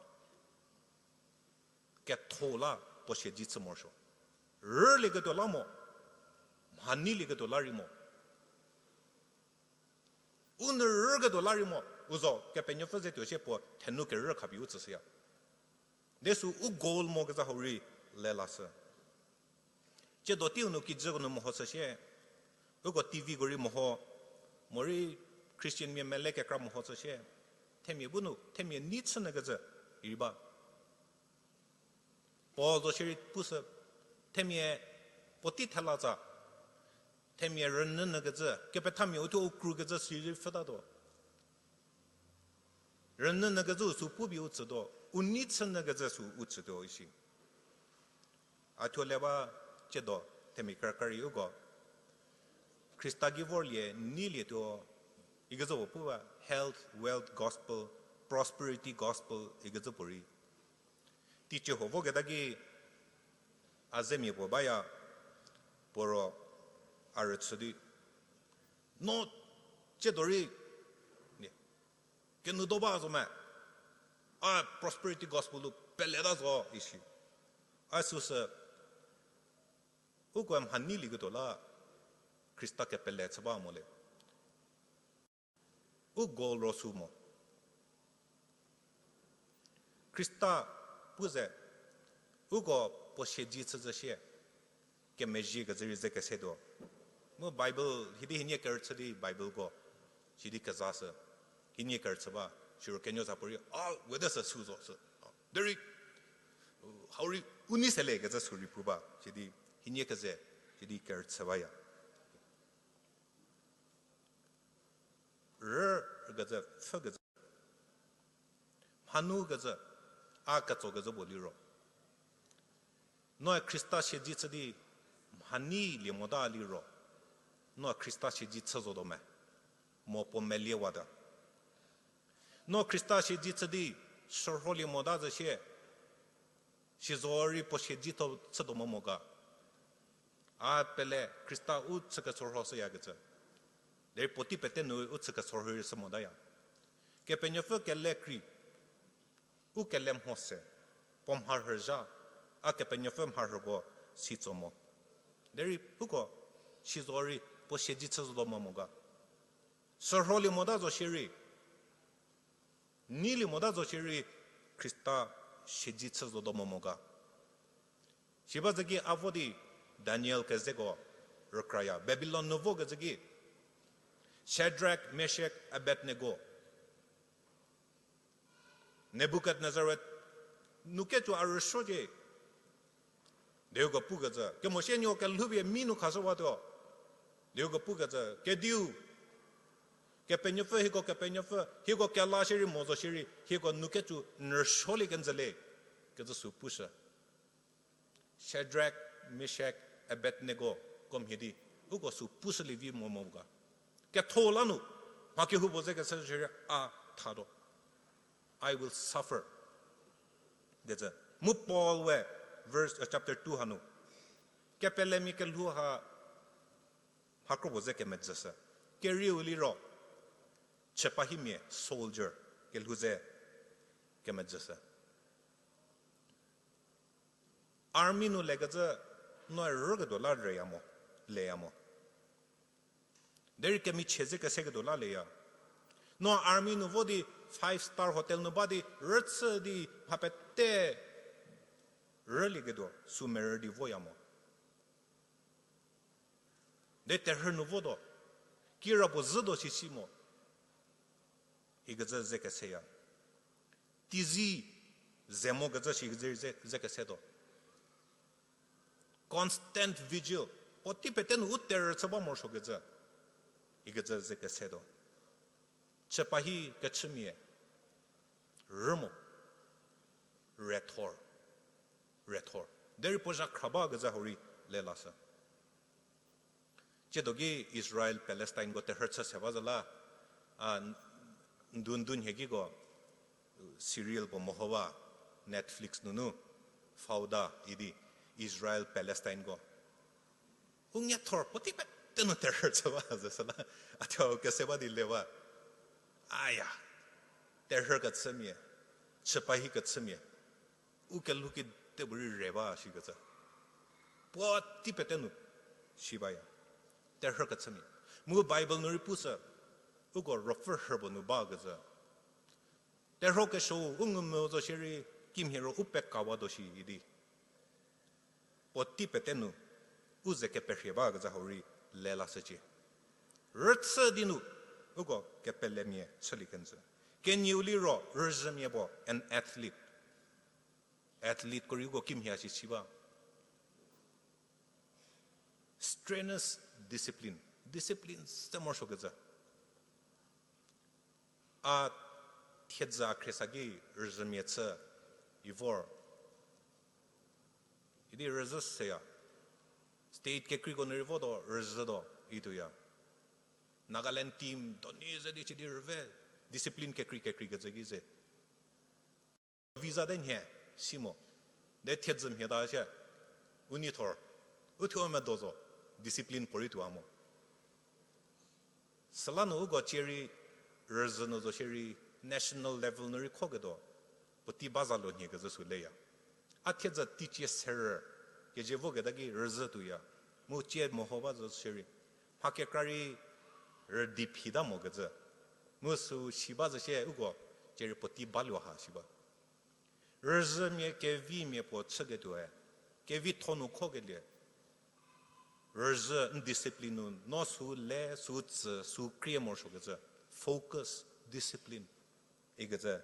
kethou la puo siedzi chü morosuo. Rülieketuo la mo, mhaneilieketuo la rei mo. U nu rüketuo la rei mo, u zo Kepenuopfü ze tuo sie puo thenu kerü khapie u tsüshüya. Desü u goal mo keza hau rei le lashü. Tsiedo teiu nu kijüko nu mehoshü sie, uko T Vko rei meho, morei Christianmia mele kekra mehoshü sie, themia bu nu themia nei chünyü kecü rei ba. Paul zo shierei pushü, themia puotei thela tsa, themia rünyünyü kecü, kepethamia uthuo u krukecü sirei pfhütatuo. Rünyünyü kecüu sü pupie u tsütuo, u nei chünyü kecü sü u tsütuo isi. A thuo le ba tsiedo themia kekra rei uko Khrista ki vorlie neilietuo ikecü puo pu ba, health, wealth gospel, prosperity gospel ikecü puorei. Teicie huo voketa ki a zemia puo baya, puo ro a rüchü di, no tsiedo rei kenu do ba zo me, a prosperity gospel-u peleta zo isi. A süsü, uko mhaneilieketuo la Khrista kepele chü ba mo le. U goal ro sü mo. Khrista pu ze, uko puo siedzi chüzhü sie, kemezhie kecü rei ze kesetuo. Mu Bible, hidi hienie kerüchü di Bibleko sidi kezashü. Hienie kerüchü ba, siro kenuo za puorei, a, wede sü sü zo sü. Derei, hau rei, u nei sele kecü sü rei pu ba, sidi, hienie keze, sidi kerüchü baya. Rü kecü, pfhü kecü. Mhanu kecü, a ketso kecü puo liro. Noe Khrista siedzi chü di mhani lie mota liro, noe Khrista siedzi chü zotuo me, mo puo meliewatuo. No Khrista siedzi chü di, shürholie mota zo sie, sizorei puo siedzi tho chütuo mo mo ga. A pele Khrista u chü keshürhoshüyakecü. Derei puotei pete nu u chü keshürhorei shü motaya. Kepenuopfü kele krei, u kele mho se, puo mharhü zha, a Kepenuopfü mharhüko si tso mo. Derei uko, sizorei puo siedzi chü zotuo mo mo ga. Shürholie mota zo sierei, neilie mota zo sierei, Khrista siedzi chü zotuo mo mo ga. Siba zeki a vo di Daniel kezeko rükraya, Babilon nu vo kezeki, Shadrach, Meshach, Abednego, Nebukadnezar nu ketuo a rüsuocie. Diuko pukecü, kemosie nuo kelhoupie mi nu khashüwatuo. Diuko pukecü, kediu, Kepenuopfü hieko Kepenuopfü, hieko kela shierei mo zo shierei, hieko nu ketuo n rüsuolie kenjülie, kecü sü pushü. Shadrach, Meshach, Abednego ko mhie di, uko sü pushülie vi mo mo ga. Ketho la nu, mha kehoupuo ze kese shierei a thatuo. I will suffer. Kecü. Mu Paul we, verse, uh, chapter two hanu, kepelemia kelhou ha, mha kropuo ze kemedzüshü. Kerieu liro, chüpahimia soldier kelhou ze kemedzüshü. Army nu lekecü, noe rüketuo la reya mo, leya mo. Derei kemichie ze keseketuo la leya. No army nu vo di five star hotel nu ba di rüchü di mha pete rülieketuo sü merü di voya mo. De terhü nu votuo, kirapuo zhütuo sisi mo. Ikecü ze keseya. Teizie ze mokecü shi ikecü ze, ze kesetuo. Constant vigil. Puotei pete nu u terhü chü ba morosuokecü. Ikecü ze kesetuo. Chüpahi kechümia rü mo. Rethor. Rethor. Derei puo zhakhra bakecü hau rei lelashü. Tsiedo ki Israel Palestineko terhü chü se ba zo la, a, ndun ndun hie kiko, serial puo meho ba, Netflix nunu, Fauda idi, Israel Palestineko. U ngiethor puotei pete nu terhü chü ba zo süla, a thuo kese ba di le ba. Aya, terhü kechümia, chüpahi kechümia. U kelhou kedipuorei re ba shikecü. Puotei pete nu shi baya. Terhü kechümia. Mu Bible nu rei pushü, uko ruopfü rhüpuo nu bakecü. Terhuo kesuo u ngumvü zo shierei kimhie ro u pekawatuo shi idi. Puotei pete nu, u ze keperhie bakecü hau rei lelashücie. Rüchü di nu, uko kepelemia chülie kenjü. Kenieu liro rüzhümia puo, an athlete. Athleteko rei uko kimhie shi si ba. Strenuous discipline. Discipline se morosuokecü. A thiedzü a khriesa ki rüzhümia chü, i vor. Idi rüzhü seya. State kekreiko nu rei votuo, rüzhütuo, ituoya. Nagaland team doni ze di chü di rüve, discipline kekrei kekreikecü ki ze. Visa de nhie, si mo. De thiedzü mhie ta shie, u neithor, u thuo medo zo, discipline puorei tuo a mo. Süla nu uko cierei, rüzhü nu zo shierei, national level nu rei khoketuo, puotei ba za lo nhie kezhü sü leya. A thiedzü teicie serü, kezie voketa ki rüzhü tuoya, mu cie meho ba zo shierei, mha kekra rei rüdi phita mokecü. Mu sü si ba zo shie uko, cierei puotei baluo ha si ba. Rüzhümia kevimia puo chüketuoe, kevitho nu khokelie. Rüzhü n discipline nu, no sü le, sü tsü, sü krie morosuokecü. Focus, Discipline ikecü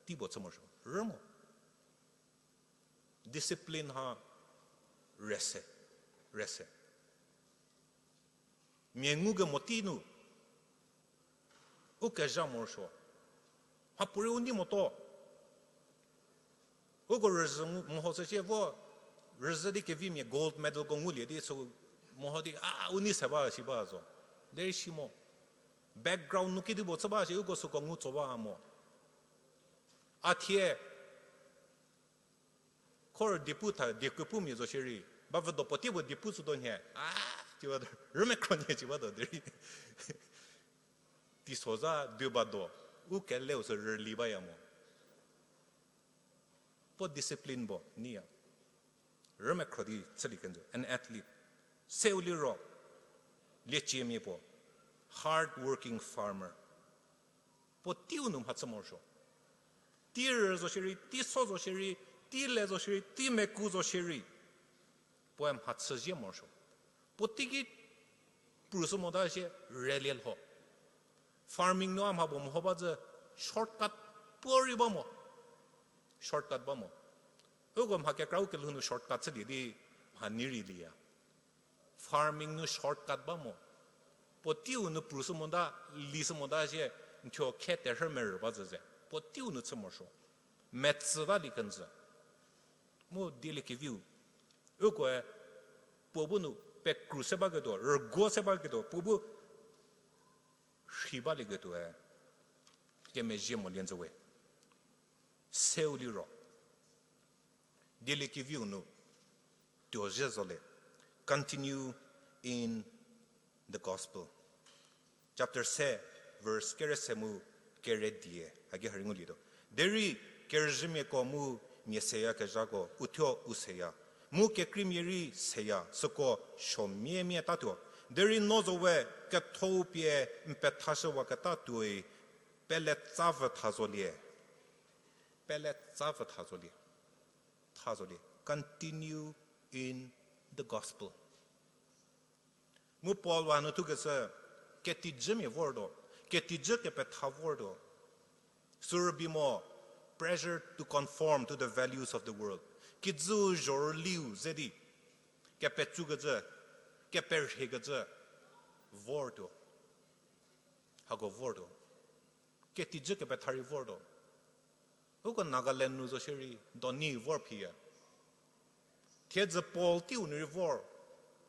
tei puo chü morosuo. Rü mo. Discipline ha rese, rese. Mia ngukemo tei nu, u kezha morosuo. Mhapuorei u nei motuo. Uko rüzhü ngu, mehoshü sie vo, rüzhü di kevimia gold medalko ngulie di sü meho di, a, u nei se ba si ba zo. Derei si mo. Background nu kedipuo chü ba si uko süko ngu tso ba mo. A thie, khor diepu tha, diekepumia zo shierei, ba vüdo puo tei puo diepu sütuo nhie, a, ci ba, rümekhro nhie ci ba do derei. Teiso za du ba do, u keleu sü rüli baya mo. Puo discipline puo, niya. Rümekhro di chülie kenjü, an athlete. Seu liro, lieciemia puo, hard working farmer. Puo teiu nu mhachü morosuo. Tei rü zo shierei, tei so zo shierei, tei le zo shierei, tei meku zo shierei. Puoe mhachü zie morosuo. Puo teiki prushü mota sie relie lho. Farming nu a mha puo meho ba zü shortcut puorei ba mo. Shortcut ba mo. Uko mha kekra u kelhou nu shortcut chülie di mha nei rei lieya. Farming nu shortcut ba mo. Puo teiu nu prushü mota, lishü mota sie, n thuo khe terhü merü ba zü ze. Puo teiu nu chü morosuo. Metsü talie kenjü. Mu dieliekeviu. Ukoe, puo bu nu pekru se baketuo, rüguo se baketuo, puo bu rhei balieketuoe, kemezhie molie njü we. Seu liro. Dieliekeviu nu, tuo zhie zo le. Continue in the gospel. Chapter se, verse kere se mu kere die, haki ha rei ngulietuo. Derei kerüzhümiako mu mia seyakezhako uthuo u seya. Mu kekreimia rei seya, süko suomiemia tatuo. Derei no zo we ketho-u pie n pethashüwaketa tuoi, pele tsavü tha zolie. Pele tsavü tha zolie. Tha zolie. Continue in the gospel. Mu Paul wa hanu thukeshü, ketijümia vortuo, ketijü kepetha vortuo. Sürübei mo, pressure to conform to the values of the world. Kijüu zhorüliu ze di, kepetsukecü, keperhiekecü, vortuo. Hako vortuo. Ketijü kepetha rei vortuo. Uko Nagaland nu zo shierei, doni vor phiya. Thiedzü Paul teiu nu rei vor,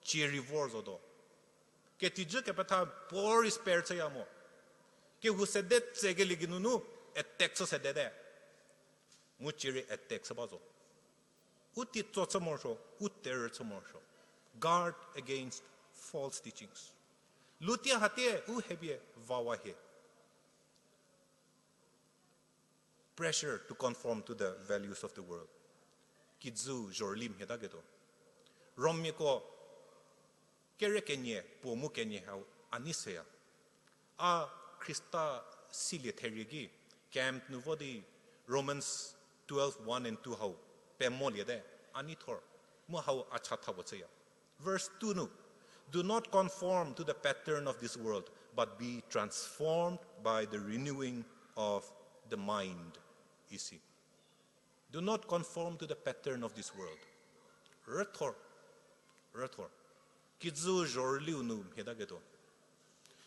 cie rei vor zotuo. Ketijü kepetha puorei spare chüya mo. Kehou sede tsekelie geinunu attack chü sedete. Mu cie rei attack chü ba zo. U teitso chü morosuo, u terhü chü morosuo. Guard against false teachings. Lutie hatie u hepie vawa hie. Pressure to conform to the values of the world. Kijüu zhorüli mhie taketuo. Rommiako kere kenie puo mu kenie hau a nei seya. A Khrista silie therie ki, camp nu vo di Romans twelve, one and two hau pemoliete, a nei thor, mu hau a chatha puo chüya. Verse two nu, Do not conform to the pattern of this world, but be transformed by the renewing of the mind, isi. Do not conform to the pattern of this world. Rüthor, rüthor. Kijüu zhorüliu nu mhie taketuo.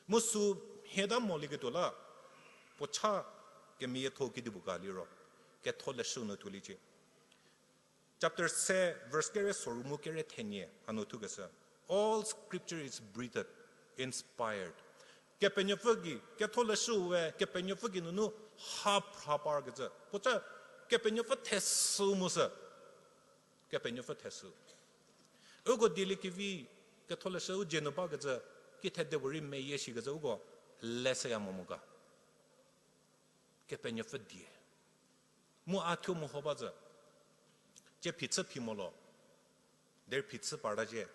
Mu sü mhie ta molieketuo la, puo cha kemeyietho kedipuo ga liro, Ketholeshü nu thuliecie. Chapter se, verse kere soru mu kere thenie hanu thukeshü. All scripture is breathed, inspired. Kepenuopfü gei, Ketholeshüu we Kepenuopfü gei nunu ha phra parkecü. Puoca Kepenuopfü thesü mu sü. Kepenuopfü thesü. Uko dieliekevi Ketholeshü u dzie nu bakecü, kithede puorei meyie shikecü uko leshüya mo mo ga. Kepenuopfü die. Mu a thuo meho ba zü. Cie phichü phi molo. Derei phichü parta cie.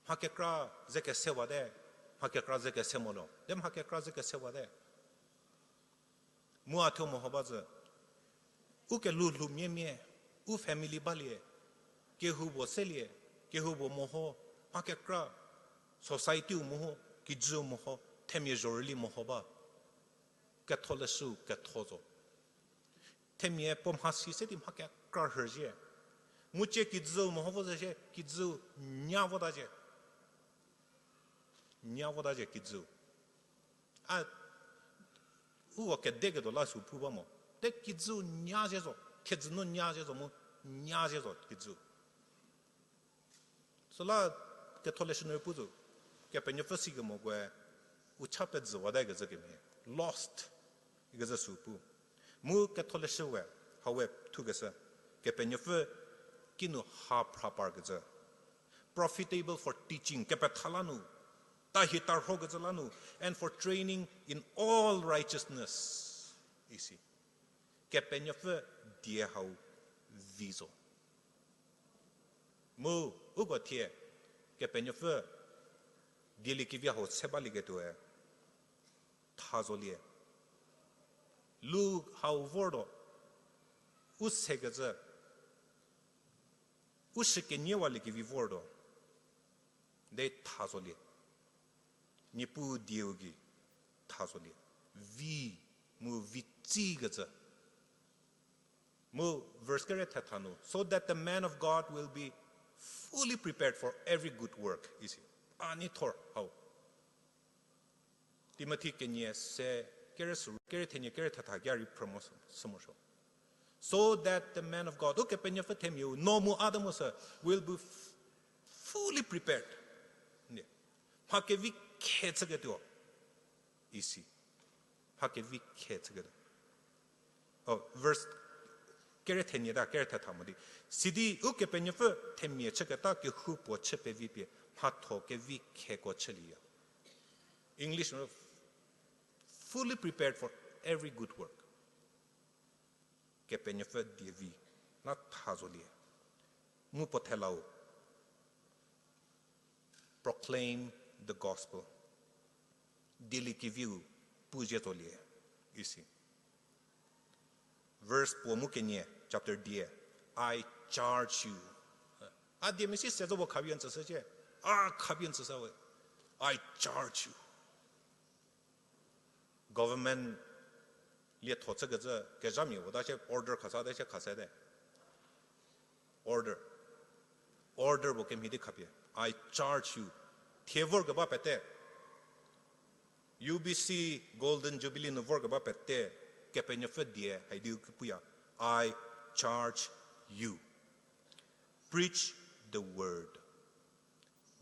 Mha kekra ze kesewate. Mha kekra ze kese molo. De mha kekra ze kesewate. Mu a thuo meho ba zü. U kelhou lhou mia mia, u family balie, kehoupuo selie, kehoupuo meho, mha kekra, society-u meho, kijüu meho, themia zhorüli meho ba. Ketholeshü ketho zo. Themia puo mhasi se di mha kekra rhüzhie. Mu cie kijüu meho vo zhie, kijüu nya vota zhie. Nya vota zhie kijüu. A, uko kedeketuo la sü pu ba mo. Te kijüu nya zhie zo, thiedzü nu nya zhie zo mu nya zhie zo kijüu. Süla ketholeshü nu rei pu zo, Kepenuopfü sikemokoe u cha pezüwata kezhü kemhie, lost, ikezhü sü pu. Mu ketholeshüe, hawe thukeshü, Kepenuopfü kinu ha phra parkecü. Profitable for teaching, kepetha la nu, tahi tarhokecü la nu, and for training in all righteousness, isi. Kepenuopfü die hau vi zo. Mu uko thie, Kepenuopfü dieliekevi hau se balieketuoe, tha zolie. Lu hau vortuo, u sekecü, u shü kenyie waliekevi vortuo, de tha zolie. Niepuu dieu gei tha zolie. Vi, mu vi tsikecü. Mu verse kere thetha nu, so that the man of God will be fully prepared for every good work, isi. A neithor hau. Timothy kenie se kere sü, kere thenie kere thetha ki a rei phrü mo sü, sü morosuo. So that the man of God, Ukepenuopfü themiau, no mu a ta mo sü, will be f-, fully prepared. Ne, mha kevi khe chüketuo, isi. Mha kevi khe chüketuo. Oh, verse kere thenie ta, kere thetha mo di. Sidi Ukepenuopfü themia chüketa kehoupuo chü pevi pie, mhatho kevi kheko chülieya. English, fully prepared for every good work. Kepenuopfü die vi, la tha zolie. Mu puo thelau, proclaim the gospel. Dieliekeviu puzhie zolie, isi. Verse puo mu kenie, chapter die, I charge you. A die mesi se zo puo khapie n tsüshücie. A khapie n tsüshü we. I charge you. Government lietho chükecü kezhamia puo ta shie order khasa te shie khasete. Order. Order puo kemhie di khapie, I charge you. Thie vorkeba pete, U B C Golden Jubilee nu vorkeba pete, Kepenuopfü die hai diu ki puya, I charge you. Preach the word.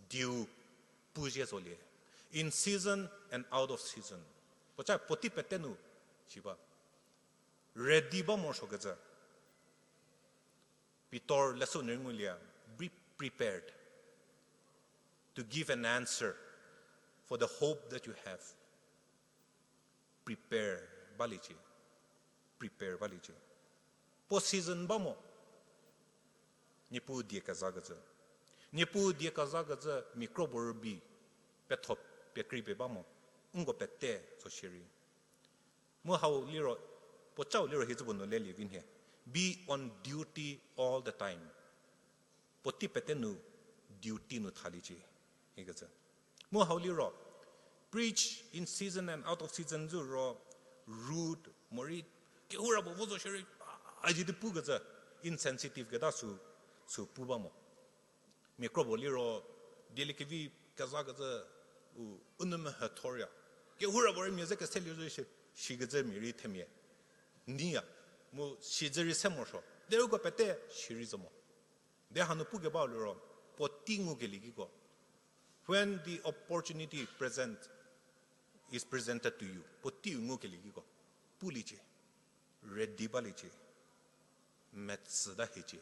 Dieu puzhie zolie. In season and out of season. Puoca puotei pete nu, si ba, ready ba morosuokecü. Pitor leshü nu ngulie, be prepared to give an answer for the hope that you have. Prepare baliecie. Prepare baliecie. Puo season ba mo. Niepuu die kezakecü. Niepuu die kezakecü mia kro puo rübei petho pekrei pie ba mo. Nko pete zo shierei. Mu hau liro, puocau liro hicü puo nu lelie vi nhie. Be on duty all the time. Puotei pete nu duty nu thaliecie, ikecü. Mu hau liro, preach in season and out of season zü ro, rude, morei, kehoura puo vo zo shierei, a, idi pukecü, insensitive keta sü, sü pu ba mo. Mia kro puo liro, dieliekevi kezakecü, u, u nou mehe thoria. Kehoura puorei mia ze keselie zo shie, shikecü mia rei themia. Niya, mu shizü rei se morosuo. Derei uko pete shirei zo mo. De hanu pukeba liro, puotei ngukelie kiko. When the opportunity present, is presented to you, puotei ngukelie kiko. Puliecie, ready baliecie, metsüta hiecie.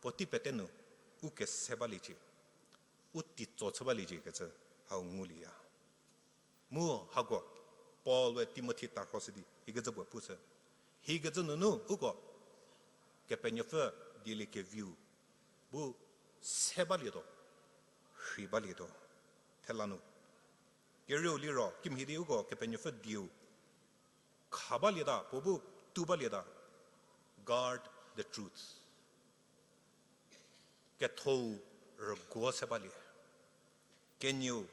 Puotei pete nu, u kese baliecie, u teitso chü baliecie kecü hau ngulieya. Mu hako, Paul we Timothy tarhoshü di ikecü puo pushü. Hikecü nunu uko, Kepenuopfü dieliekeviu bu se balietuo, rhei balietuo. Thela nu, kerieu liro kimhie di uko Kepenuopfü dieu kha balieta, puo bu tu balieta, guard the truth. Kethou rüguo se balie. Kenieu,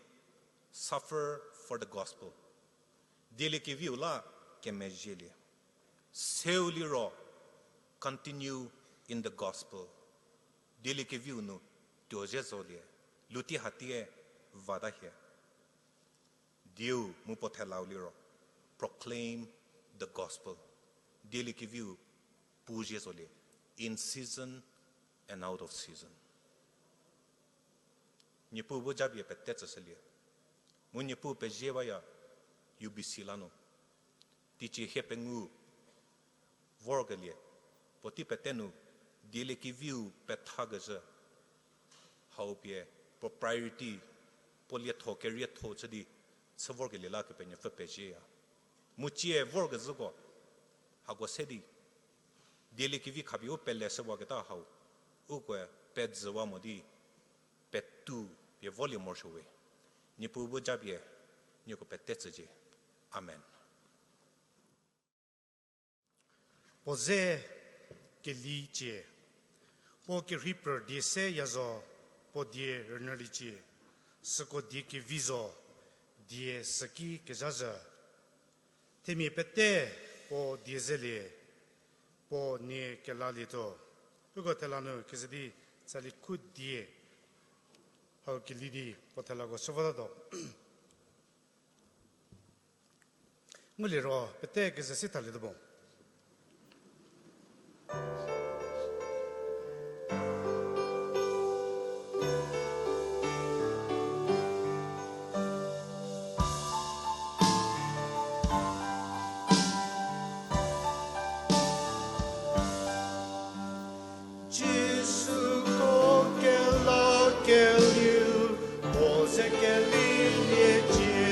suffer for the gospel. Dieliekeviu la kemezhielie. Seu liro, continue in the gospel. Dieliekeviu nu tuo zhie zolie, luti hatie vata hie. Dieu mu puo thelau liro, proclaim the gospel. Dieliekeviu pu zhie zolie, in season and out of season. Niepuu bu japie pete tsüshülie. Mu Niepuu pezie baya U B C la nu. Teicie hiepengou vorkelie, puotei pete nu, dieliekeviu pethakezhü. Hau pie, puo priority, puo lietho kerietho chü di, chü vorkelie la Kepenuopfü pezieya. Mu tsie vorkezhüko, hako se di, dieliekevi khapie u peleshüwaketa hau, ukoe pezüwa mo di, petu pie volie morosuo we. Niepuu bu japie, nieko pete tsücie. Amen. Puo ze keliecie. Puo kerhei pr die se ya zo, puo die rünyüliecie. Süko die kevi zo, die süki kezha zhü. Themia pete puo die zelie, puo nie kelalietuo. Uko thela nu keze di tsali khu die hau keli di puo thelako shü votatuo. Nguliro pete keze si thalietuo bo. Jisu ko kelakelieu, puo ze keliliecie,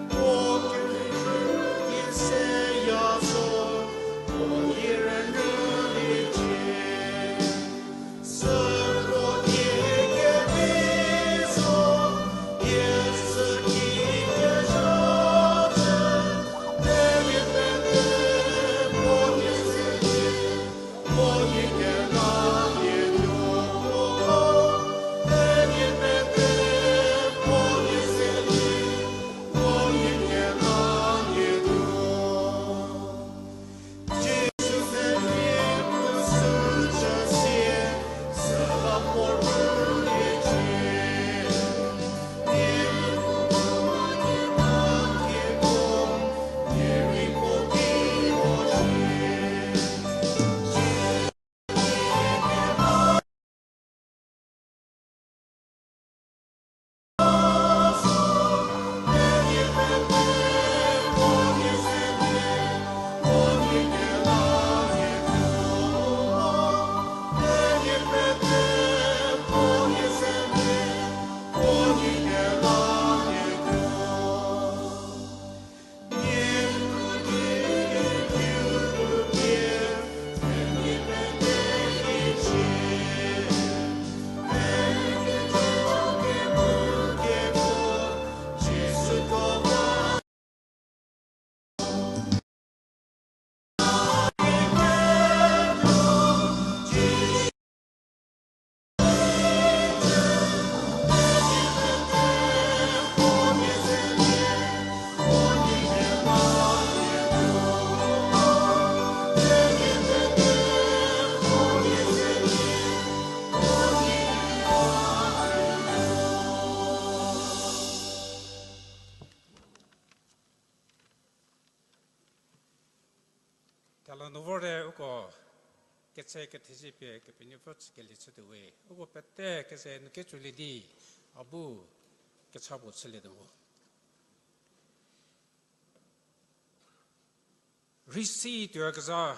puo kerhei pr die se ya zo, puo die rünyüliecie. Süko die kevi zo, die süki kezha zhü, themia pete puo nie zelie, puo nie kelalietuo. Themia pete puo nie zelie, puo nie kelalietuo. Thela nu vorte uko ketse kethezie pie Kepenuopfü tsükelie chütuo we. Uko pete keze nu kecholie di, a bu kecha puo chülietuo mo. Rhisi tuoyakezha,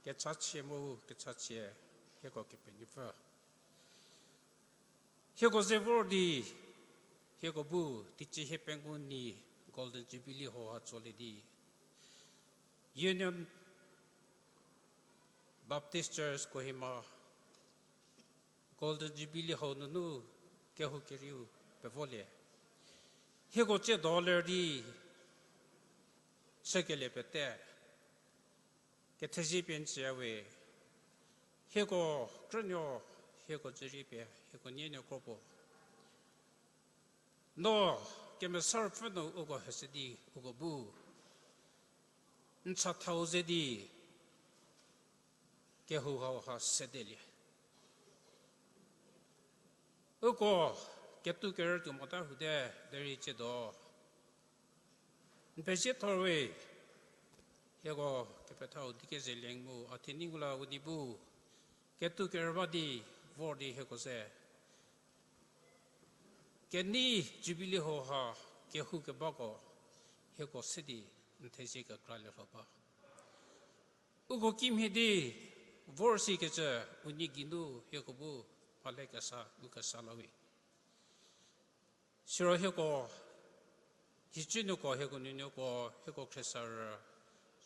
kechachie mu kechachie, hieko Kepenuopfü. Hieko ze vor di, hieko bu teicie hiepengou nyi Golden Jubilee hau ha tsolie di, Union Baptist Church Kohima Golden Jubilee hau nunu kehou kerieu pevolie. Hieko tsiedo ler di chükelie pete kethezie pie n tsüya we. Hieko krünuo, hieko dzürie pie, hieko nienuo kro puo, no Kemesa Ruopfü nu uko hese di uko bu n chathau ze di kehou hauha sedelie. Uko ketuo kerü tuo mota hute, derei tsiedo n pezie thorwe, hieko kepethau di kezelieng mu a thenyi ngu la unie bu ketuo kerü ba di vor di hieko ze kenei Jubilee hauha kehou kebako hieko se di n thezie kekra lielho ba. Uko kimhie di vor sikecü unie geinu hieko bu mhale kesa ngu kesa lawe. Siro hieko, hicü nuko, hieko nuonuoko, hieko khriesarü,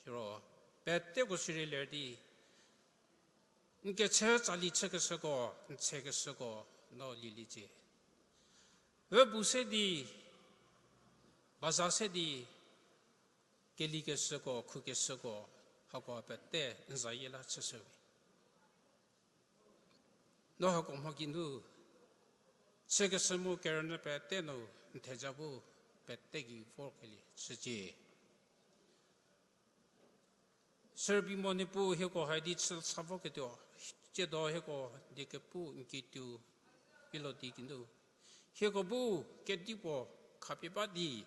siro peteko sirei ler di n keche tsali chükeshüko, n tsekeshüko no lieliecie. Übu se di, baza se di, kelikeshüko, khukeshüko, hako pete n zayie la chüshüwe. No hako mha geinu chükeshü mu kerünyü pete nu n theja bu pete gei vorkelie chücie. Sürbi mo Niepuu hieko hai di chü sa voketuo, tsiedo hieko die kepu n kituo ilo di geinu hieko bu kedipuo khapie ba di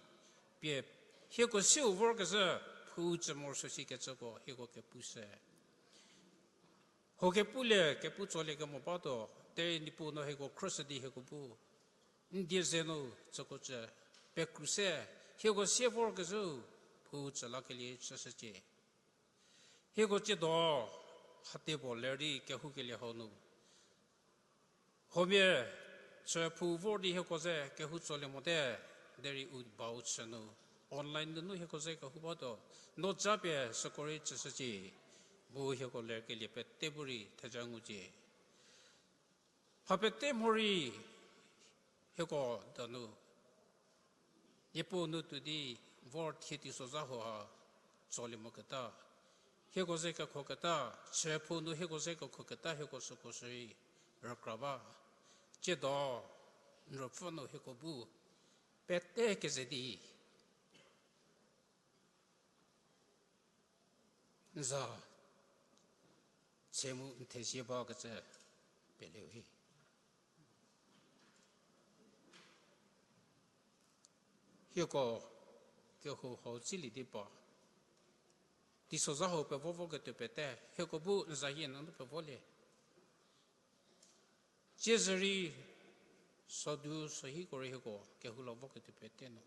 pie hieko siu vorkezhü phou tsü morosuo sikecüko hieko kepushü. Ho kepulie kepu tsolie kemo batuo, derei Niepuu no hieko khrüshü di hieko bu n die ze nu tsüko cü pekru se, hieko sie vorkezhü phou tsü lakelie chüshücie. Hieko tsiedo hate puo ler di kehoukelie hau nu huomia chü phou vor di hieko ze kehou tsolie mote, derei u bau chü nu online nunu hieko ze kehou batuo, no japie süko rei chüshücie, bu hieko lerkelie pete bu rei theja ngucie. Mha pete mhorei hieko donu Niepuu nu tuo di vor thie teisozha hauha tsolie moketa, hieko ze kekhoketa, chü phou nu hieko ze kekhoketa hieko süko sürei rükra ba. Tsiedo n Ruopfü nu hieko bu pete keze di n za tse mu n thezie bakecü peleue. Hieko kehou hau tsilie di pa, teisozha hau pevo voketuo pete hieko bu n zayie nunu pevolie. Tsiezürei sodu sohiko rei hieko kehou la voketuo pete nu,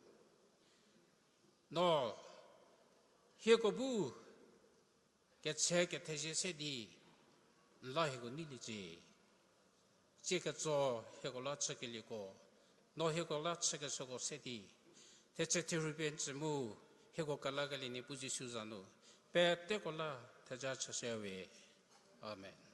no hieko bu ketse kethezie se di n la hieko neiliecie. Tsie ketso hieko la chükelieko, no hieko la chükeshüko se di thetse therhupie n tsü mu hieko kelakelie Niepuu Jisu za nu peteko la theja chüshüwe. Amen.